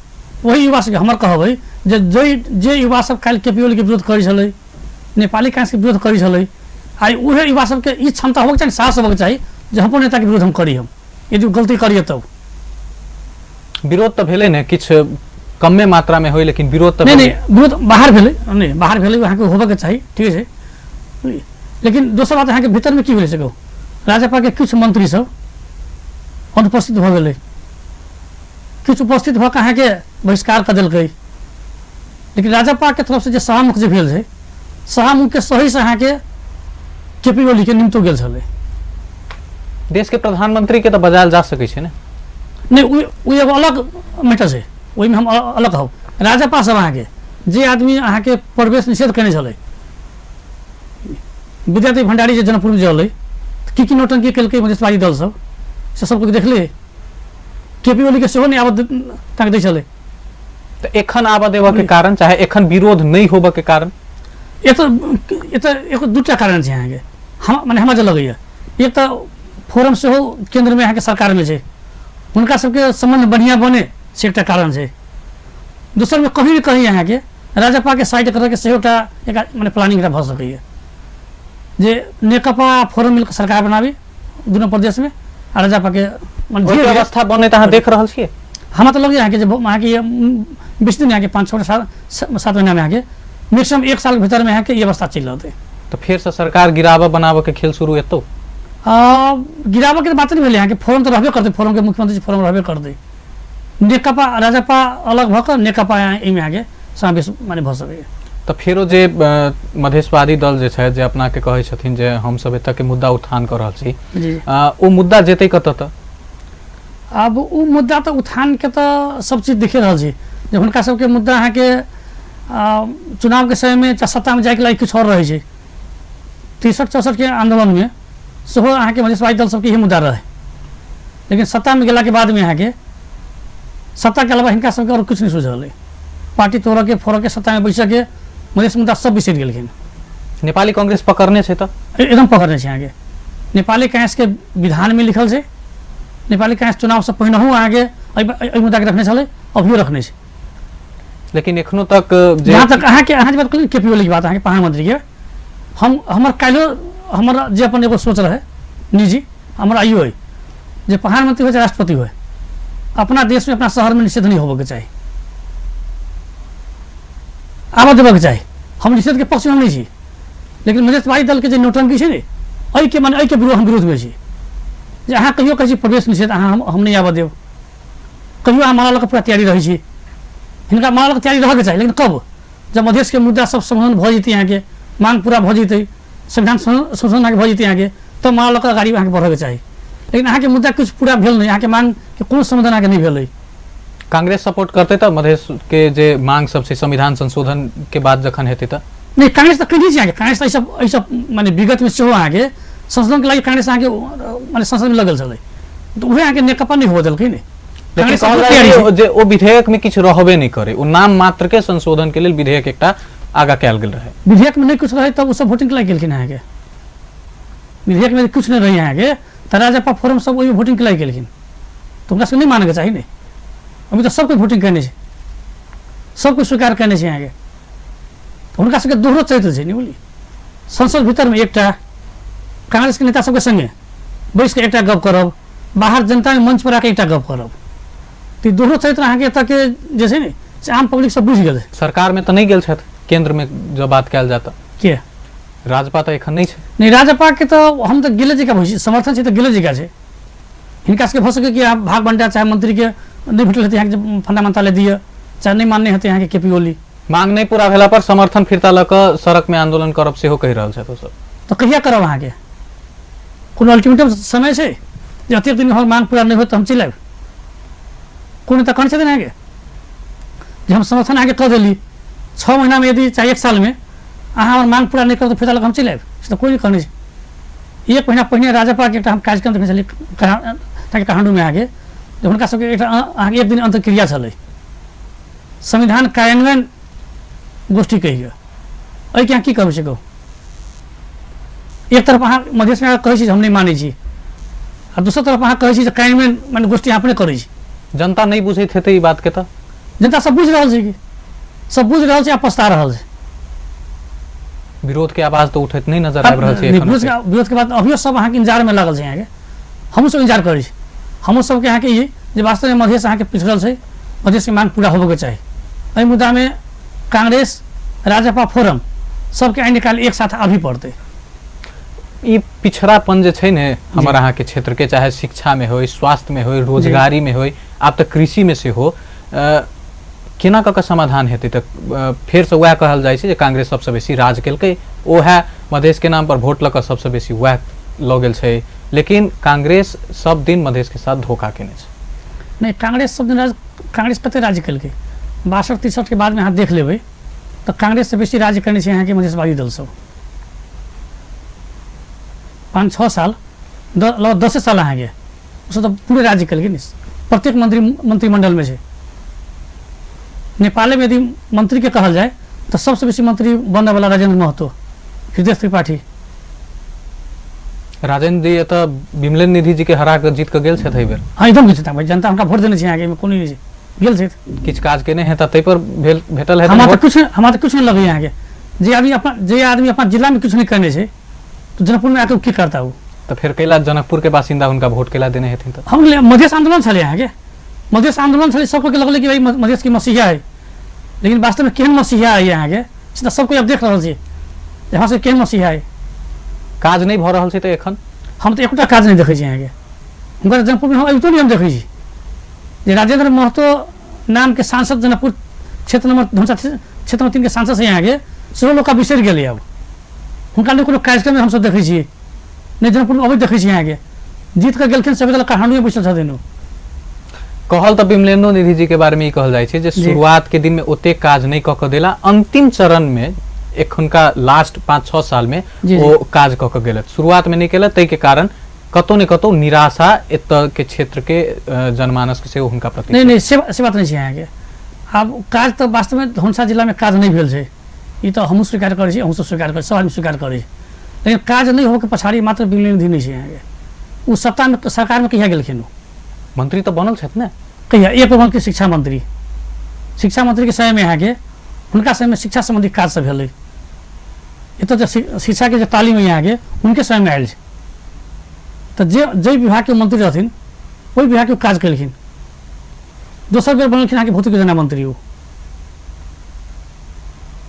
वही युवा सबके। हमर कहब अइ जे जे युवा सब काल्हि के पी ओलीके विरोध करै छलै, नेपाली कांग्रेसके विरोध करै छलै, आइ उहे युवा सबके ई क्षमता होबऽके चाही, साहस होबऽके चाही जे हम नेताके विरोध हम करी, हम यदि गलती करिए तब। विरोध तऽ भेलै ने, किछु कमे मात्रा में होय लेकिन विरोध तऽ नहीं नहीं विरोध बाहर भेलै, नहीं बाहर भेलै अहाँके होबऽके चाही, ठीक छै। लेकिन दोसर बात अहाँके भीतरमे की भेलै से कहू, राजपाके किछु मंत्री सब अनुपस्थित भऽ गेलै, किछु उपस्थित भऽ कऽ अहाँके बहिष्कार कऽ देलकै। लेकिन राजपाके तरफसँ जे सभामुख जे भेल छै, सभामुखके सहीसँ अहाँके के पी ओलीके निमतो गेल छलै। देश के प्रधानमंत्री के तऽ बजायल जा सकै छै ने? नहि ओ एगो अलग मैटर छै, ओहिमे हम अलग कहब। राजपा सब अहाँके जे आदमी अहाँके प्रवेश निषेध केने छलै, विद्यार्थी भंडारी जे जनकपुरमे जे अलै की की नौटंकी केलकै मधेशवादी दल सब, से सबके देखले। के पी ओलीके सेहो नहि आबऽ तक दै छलै। तऽ एखन आबऽ देबऽ के कारण, चाहे एखन विरोध नहि होबऽ के कारण? एतऽ एगो दूटा कारण छै अहाँके, हम माने हमरा जे लगैए। एक तऽ फोरम सेहो केन्द्रमे अहाँके सरकारमे छै, हुनका सबके सम्बन्ध बढ़िआँ बने से एकटा कारण छै। दोसरमे कहीं ने कहीं अहाँके राजपाके साइड करऽके सेहो एकटा एक मने प्लानिंग एकटा भऽ सकैए जे नेकपा फोरम मिलके सरकार बनाबी दुनू प्रदेशमे आ राजपाके मने ओहि धीरे धीरे व्यवस्था बनैत अहाँ देख रहल छियै। हमरा तऽ लगैए अहाँके जे अहाँके 20 दिन अहाँके 5 6 7 महीनामे अहाँके मैक्सिमम 1 सालके भीतरमे अहाँके ई अवस्था चलि रहतै। तऽ फेरसँ सरकार गिराबऽ बनाबऽ के खेल शुरू एतौ? गिराबऽके तऽ बात नहि भेलै अहाँके, फोरम तऽ रहबे करतै, फोरमके मुख्यमंत्री फोरम रहबे करतै। नेकपा राजपा अलग भऽ कऽ नेकपा एहिमे अहाँके समावेश माने भऽ सकैए। तऽ फेरो जे मधेशवादी दल जे छथि जे अपनाके कहै छथिन जे हमसब एतऽके मुद्दा उत्थान कऽ रहल छी, ओ मुद्दा जेतै कतऽ? तऽ आब ओ मुद्दा तऽ उत्थानके तऽ सब चीज देखे रहल छी जे हुनका सबके मुद्दा अहाँके चुनावके समयमे चाहे सत्तामे जाइके लागि किछु आओर रहै छै। 63 64के आन्दोलनमे सेहो अहाँके मधेशवादी दल सबके इहे मुद्दा रहै, लेकिन सत्तामे गेलाके बादमे अहाँके सत्ताके अलावा हिनका सबके आओर किछु नहि सुझल अइ। पार्टी तोड़ऽके फोड़ऽके सत्तामे बैसऽके मधेश मुद्दा सब बिसरि गेलखिन। नेपाली कांग्रेस पकड़ने छै तऽ एकदम पकड़ने छै अहाँके। नेपाली कांग्रेसके विधानमे लिखल छै, नेपाली कांग्रेस चुनावसँ पहिनहु अहाँके एहि मुद्दाके रखने छलै, अभियो रखने छै। लेकिन एखनो तक जे जहाँ तक अहाँके अहाँ जे बात कहलियै के पी ओलीके बात अहाँके प्रधानमंत्रीके, हम हमर काल्हिओ हमर जे अपन एगो सोच रहै निजी, हमर आइयो अइ जे प्रधानमंत्री होइ चाहे राष्ट्रपति होइ, अपना देशमे अपना शहरमे निषेध नहि होबऽके चाही, आबऽ देबऽके चाही। हम निषेधके पक्षमे हम नहि छी, लेकिन मधेशवादी दलके जे नौटंकी छै ने एहिके मने एहिके विरोध हम विरोधमे छी। जे अहाँ कहियो कहै छी प्रवेश निषेध अहाँ हम नहि आबऽ देब, कहियो अहाँ माला लऽ कऽ पूरा तैयारी रहै छी, हिनका माला लऽ कऽ तैयारी रहऽके चाही, लेकिन कब? जब मधेशके मुद्दा सब समाधान भऽ जेतै, अहाँके मांग पूरा भऽ जेतै, संविधान संशोधन अहाँके भऽ जेतै अहाँके, तब माला लऽ कऽ अगाडि अहाँके बढ़ऽके चाही। लेकिन अहाँके मुद्दा किछु पूरा भेल नहि, अहाँके मांगके कोनो समाधान अहाँके नहि भेलै। कांग्रेस सपोर्ट करतै तऽ मधेश के जे मांग सब छै संविधान संशोधन के बाद जखन हेतै तऽ? नहि, कांग्रेस तऽ कहिने छै अहाँके, कांग्रेस तऽ एहिसँ माने विगतमे सेहो अहाँके संशोधनके लागि कांग्रेस अहाँके माने संसदमे लगल छलै, तऽ उएह अहाँके नेकपा नहि हुअ देलकै ने। लेकिन कांग्रेस कहल अपनो जाइ तैयारी छै छै। जे ओ विधेयक में किछु रहबे नहि करे, ओ नाम मात्र के संशोधन के लेल विधेयक एकटा आगा कयल गेल रहे। विधेयक में नहि किछु रहे तब ओ सब वोटिंग लागि गेलखिन अहाँके। विधेयक में किछु नहि रहे अहाँके तऽ राजपा फोरम सब ओहिमे वोटिंग लागि गेलखिन, तऽ हुनका सबके नहि मानैके चाही ने। अभी तऽ सबके वोटिंग केने छै, सबके स्वीकार केने छै अहाँके, हुनका सबके दोहरो चरित्र छै ने। बुझलियै, संसद भीतरमे एकटा कांग्रेसके नेता सबके संगे बैस कऽ एकटा गप करब, बाहर जनताके मंच पर आके एकटा गप करब, तऽ ई दोहरो चरित्र अहाँके एतऽके जे छै ने से आम पब्लिक सब बुझि गेलै। सरकारमे तऽ नहि गेल छथि, केन्द्रमे जँ बात कयल जाय तऽ के राजपा तऽ एखन नहि छै। नहि, राजपाके तऽ हम तऽ गेले जकाँ बुझै छी, समर्थन छै तऽ गेले जकाँ छै। हिनका सबके भऽ सकै कि अहाँ भाग बंटा चाहे मंत्रीके नहि भेटल हेतै अहाँके फन्दा मंत्रालय दिअ, चाहे नहि मानने हेतै अहाँके के पी ओली। मांग नहि पूरा भेला पर समर्थन फिर्ता लऽ कऽ सड़कमे आंदोलन करब सेहो कहि रहल छथि ओ सब। तऽ कहिया करब अहाँके? कोनो अल्टीमेटम समय छै जे एतेक दिन हमर मांग पूरा नहि होत तऽ हम चलि आयब? कोनो तऽ कहने छथिन अहाँके जे हम समर्थन अहाँके कऽ देली, 6 महीनामे यदि चाहे 1 सालमे अहाँ हमर मांग पूरा नहि करब तऽ फिर्ता लऽ कऽ हम चलि आयब, से तऽ कोइ नहि कहने छै। 1 महीना पहिने राजपाके एकटा हम कार्यक्रम देखने छलियै काठमाण्डूमे अहाँके, जे हुनका सबके एकटा अहाँके एक दिन अन्तर्क्रिया छलै संविधान कार्यान्वयन गोष्ठी कहियो, एहिके अहाँ की कहबै से कहू। एक तरफ अहाँ मधेशमे कहै छी जे हम नहि मानै छी, आ दोसर तरफ अहाँ कहै छी जे कार्यान्वयन माने गोष्ठी अहाँ अपने करै छी। जनता नहि बुझैत हेतै ई बातके? तऽ जनता सब बुझि रहल छै कि सब बुझि रहल छै आ पछता रहल छै। विरोध के आवाज तऽ उठैत नहि नजर आबि रहल छै एखन। विरोध के बाद अभियो सब अहाँके इंतजारमे लागल छै अहाँके, हमहूँ सब इंतजार करै छी। हमहूँ सबके अहाँके ई जे वास्तवमे मधेश अहाँके पिछड़ल छै, मधेशके मांग पूरा होबऽके चाही। एहि मुद्दामे कांग्रेस राजपा फोरम सबके आइ निकालि एक साथ आबही पड़तै। ई पिछड़ापन जे छै ने हमर अहाँके क्षेत्रके, चाहे शिक्षामे होइ, स्वास्थ्यमे होइ, रोजगारीमे होइ, आब तऽ कृषिमे सेहो, केना कऽ कऽ समाधान हेतै? तऽ फेरसँ वएह कहल जाइ छै जे कांग्रेस सबसँ बेसी राज केलकै, ओएह मधेशके नाम पर वोट लऽ कऽ सबसँ बेसी वएह लऽ गेल छै, लेकिन कांग्रेस सब दिन मधेशके साथ धोखा केने छै। नहि, कांग्रेस सब दिन राज, कांग्रेस कते राज्य केलकै 62 63 के बादमे अहाँ देख लेबै तऽ कांग्रेससँ बेसी राज्य केने छै अहाँके मधेशवादी दल सब। 5 6 साल लगभग 10 साल अहाँके ओसब तऽ पूरे राज्य केलकै ने, प्रत्येक मंत्रिमंडलमे छै। नेपालमे यदि मंत्रीके कहल जाय तऽ सबसँ बेसी मंत्री बनयवला राजेंद्र महतो, हृदय त्रिपाठी। राजेंद्र जी एतऽ विमलेन्द्र निधि जी के हरा कऽ जीत कऽ गेल छथि एहि बेर। हाँ, एकदम गेल छथि भाई, जनता हुनका वोट देने छै अहाँके, एहिमे कोनो नहि छै। गेल छथि। किछु काज केने हेता ताहि पर भेल भेटल हेतनि हमरा तऽ वोट? किछु, हमरा तऽ किछु नहि लगैए अहाँके। जे आदमी अपन जिलामे किछु नहि केने छै तऽ जनकपुरमे आके की करता ओ? तऽ फेर कैला जनकपुर के बासिन्दा हुनका वोट कैला देने हेथिन? तऽ हम मधेश आंदोलन छलै अहाँके, मधेश आंदोलन छलै, सबके लगलै कि भाई मधेश के मसीहा है, लेकिन वास्तवमे केहन मसीहा है अहाँके से तऽ सबकोइ आब देख रहल छै जे हमरा सबके केहन मसीहा है। काज नहि भऽ रहल छै तऽ एखन हम तऽ एकोटा काज नहि देखै छी अहाँके हुनकर जनकपुरमे। हम अबितो नहि हम देखै छी जे राजेंद्र महतो नामके सांसद जनकपुर क्षेत्र नंबर धनुषा क्षेत्र नंबर 3 के सांसद छै अहाँके, सेहो लोक आब बिसरि गेलै। आब हुनका नहि कोनो कार्यक्रममे हमसब देखै छियै, नहि जनकपुरमे अबैत देखै छियै अहाँके। जीत कऽ गेलखिन सब काठमाण्डूमे बैसल छथिन ओ। कहल तऽ विमलेन्दु निधि जी के बारे में ई कहल जाइ छै जे शुरुआत के दिन में ओते काज नहि कऽ कऽ देला, अंतिम चरण में एखुनका लास्ट 5-6 साल में ओ काज कऽ कऽ गेलथि, शुरुआत में नहि केलथि, ताहि के कारण कतौ ने कतौ निराशा एतऽ के क्षेत्र के जनमानस के सेहो हुनका प्रति। नहि नहि, से बात नहि छै अहाँके। आब काज तऽ वास्तवमे धनुषा जिलामे काज नहि भेल छै, ई तऽ हमहूँ स्वीकार करै छी, अहूँ सब स्वीकार करै, सब आदमी स्वीकार करै छै। लेकिन काज नहि होबऽके पछाड़ी मात्र विमलेन्दु निधि नहि छै अहाँके। ओ सत्तामे सरकारमे कहिया गेलखिन? ओ मंत्री तऽ बनल छथि ने। कहिया? एक बनलखिन शिक्षा मंत्री। शिक्षा मंत्रीके समयमे अहाँके हुनका समयमे शिक्षा सम्बन्धी काज सब भेलै। एतऽ जे शिक्षाके जे तालीम अइ अहाँके हुनके समयमे आयल छै। तऽ जे जाहि विभागके मंत्री रहथिन ओहि विभागके काज केलखिन। दोसर बेर बनलखिन अहाँके भौतिक योजना मंत्री। ओ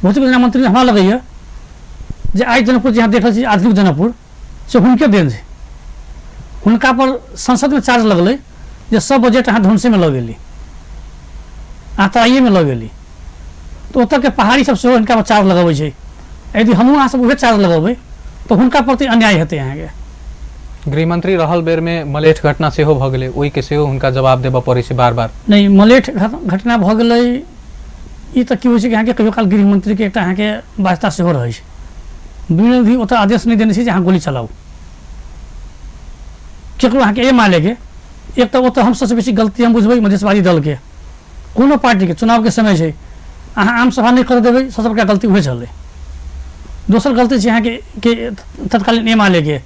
भौतिक योजना मंत्री हमरा लगैए जे आइ जनकपुर जे अहाँ देख रहल छी आधुनिक जनकपुर से हुनके देन छै। हुनका पर संसदमे चार्ज लगलै जे सब बजट अहाँ धनुषेमे लऽ गेली, अहाँ तराइएमे लऽ गेली। तऽ ओतऽके पहाड़ी सब सेहो हिनका पर चार्ज लगबै छै। यदि हमहूँ अहाँ सब उहे चार्ज लगेबै तऽ हुनका प्रति अन्याय हेतै अहाँके। गृहमंत्री रहल बेर में मलेठ घटना सेहो भऽ गेलै, ओहिके सेहो हुनका जवाब देबऽ पड़ै छै बार बार। नहि, मलेठ घटना भऽ गेलै ई तऽ की होइ छै कि अहाँके कहियो काल गृहमंत्रीके एकटा अहाँके वास्ता सेहो रहै छै। विनोद ओतऽ आदेश नहि देने छै जे अहाँ गोली चलाउ केकरो अहाँके एमालेके। एक तऽ ओतऽ हम सबसँ बेसी गलती हम बुझबै मधेशवादी दलके, कोनो पार्टीके, चुनावके समय छै, अहाँ आम सभा नहि करऽ देबै, सबसँ बड़का गलती उहे छलै। दोसर गलती छै अहाँके के तत्कालीन एमालेके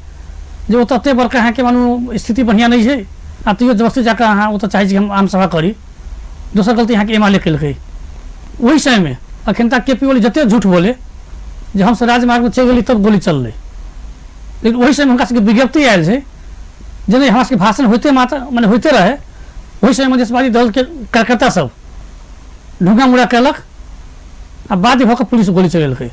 जे ओतऽ एते बड़का अहाँके मानू स्थिति बढ़िआँ नहि छै आ तैयो जबरदस्ती जाकऽ अहाँ ओतऽ चाहै छी हम आम सभा करी। दोसर गलती अहाँके एमाले केलकै ओहि समयमे। अखन तक के पी ओली जते झूठ बोले जे हमसब राजमार्गमे चलि गेली तब गोली चललै, लेकिन ओहि समयमे हुनका सबके विज्ञप्ति आयल छै जे नहि, हमरा सबके भाषण होइते मात्र मने होइते रहै ओहि समय मधेशवादी दलके कार्यकर्ता सब ढूंगा मुड़ा केलक आ बाध्य भऽ कऽ पुलिस गोली चलेलकै।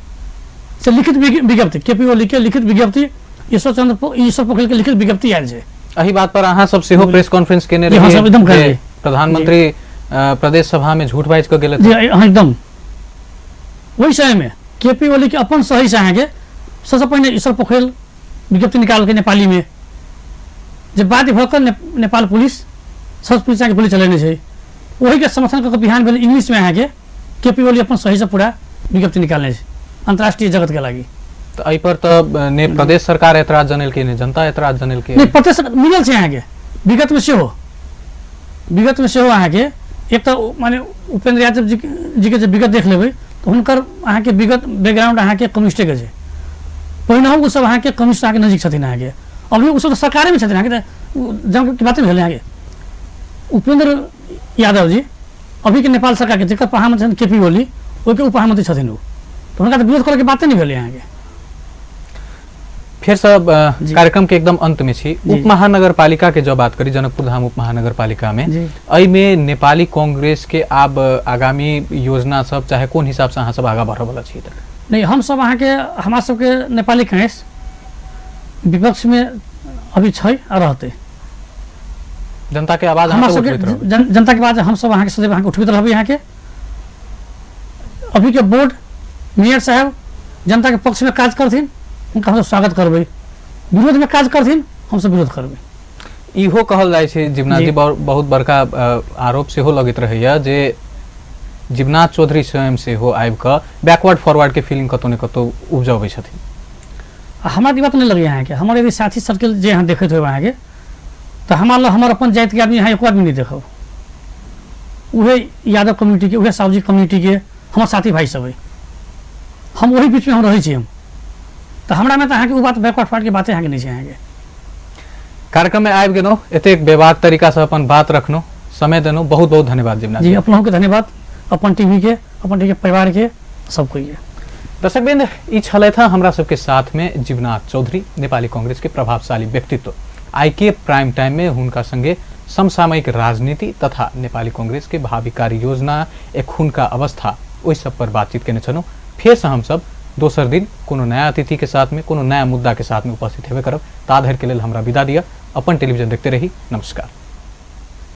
से लिखित विज्ञप्ति के पी ओली के लिखित विज्ञप्ति, ईश्वर चंद्र ईश्वर पोखरेल के लिखित विज्ञप्ति आयल छै। एहि बात पर अहाँ सब सेहो प्रेस कॉन्फ्रेंस केने रहियै? सब एकदम करलियै। प्रधानमंत्री प्रदेश सभा में झूठ बाजि कऽ गेलथि। जी हाँ एकदम। ओहि समय में के पी ओली के अपन सही से अहाँके सबसँ पहिने ईश्वर पोखरेल विज्ञप्ति निकाललकै नेपाली में जे बाध्य भऽ कऽ नेपाल पुलिस सशस्त्र पुलिस अहाँके गोली चलेने छै। ओहिके समर्थन कऽ कऽ बिहान भेल इंग्लिशमे अहाँके के पी ओली अपन सहीसँ पूरा विज्ञप्ति निकालने छै अन्तर्राष्ट्रीय जगतके लागि। तऽ एहि पर तऽ ने प्रदेश सरकार ऐतराज जनेलकै ने जनता ऐतराज जनेलकै। नहि, प्रदेश मिलल छै अहाँके विगतमे सेहो, विगतमे सेहो अहाँके एक तऽ माने उपेंद्र यादव जी जीके जे विगत देख लेबै तऽ हुनकर अहाँके विगत बैकग्राउंड अहाँके कम्युनिस्टेके छै। पहिनहु ओसब अहाँके कम्युनिस्ट अहाँके नजदीक छथिन अहाँके, अभी ओसब तऽ सरकारेमे छथिन अहाँके, तऽ जमके बाते भेलै अहाँके। उपेंद्र यादव जी अभीके नेपाल सरकारके जकर प्रधानमंत्री छथिन के पी ओली, ओहिके उप प्रधानमंत्री छथिन ओ, तऽ हुनका तऽ विरोध करैके बाते नहि भेलै अहाँके। फेर सब कार्यक्रम के एकदम अंत में छी, उप महानगरपालिका के जब बात करी जनकपुर धाम उप महानगरपालिका में, एहिमे नेपाली कांग्रेस के आब आगामी योजना सब चाहे कोन हिसाब से अहाँ सब आगा बढ़ऽ वाला छी? नहि, हम सब अहाँके हमरा सबके नेपाली कांग्रेस विपक्ष में अभी छै आ रहतै। जनता के आवाज हमरा सबके जनता के आवाज हम सब अहाँके सदैव अहाँके उठबैत रहबै। अहाँके अभी के बोर्ड मेयर साहब जनता के पक्ष में काज करथिन हुनका हमसब स्वागत करबै, विरोध में काज करथिन हमसब विरोध करबै। इहो कहल जाइ छै जीवनाथ जी, बहुत बड़का आरोप सेहो लगैत रहैया जे जीवनाथ चौधरी स्वयं सेहो आबि कऽ बैकवर्ड फॉरवर्ड के फीलिंग कतौ ने कतौ उपजबै छथिन। हमरा ई बात नहि लगैया अहाँके। हमर यदि साथी सर्किल जे अहाँ देखैत होबै अहाँके तऽ हमरा लग हमर अपन जातिके आदमी अहाँ एको आदमी नहि देखब। उहे यादव कम्युनिटीके, उहे साहुजी कम्युनिटीके हमर साथी भाई सब अइ, हम ओहि बीचमे हम रहै छी हम, तऽ हमरामे तऽ अहाँके ओ बात बैकवर्ड फॉरवर्डके बाते अहाँके नहि छै अहाँके। कार्यक्रममे आबि गेलहुँ, एतेक बेबाक तरीकासँ अपन बात रखलहुँ, समय देलहुँ, बहुत बहुत धन्यवाद जीवनाथ जी। अपनहुके धन्यवाद, अपन टीवी के, अपन टीवी के परिवार के, सबके। दर्शक बिंद, ई छलथि हँ हमरा सबके साथ में जीवनाथ चौधरी, नेपाली कांग्रेस के प्रभावशाली व्यक्तित्व। आई के प्राइम टाइम में हुनका संगे समसामयिक राजनीति तथा नेपाली कांग्रेस के भावी कार्य योजना, एखुनका अवस्था, ओहि सब पर बातचीत केने छलहुँ। फेरसँ हमसब दोसर दिन कोनो नया अतिथि के साथ में कोनो नया मुद्दा के साथ में उपस्थित हेबे करब। ता धरि के लेल हमरा विदा दिअ। अपन टेलीविजन देखते रही। नमस्कार।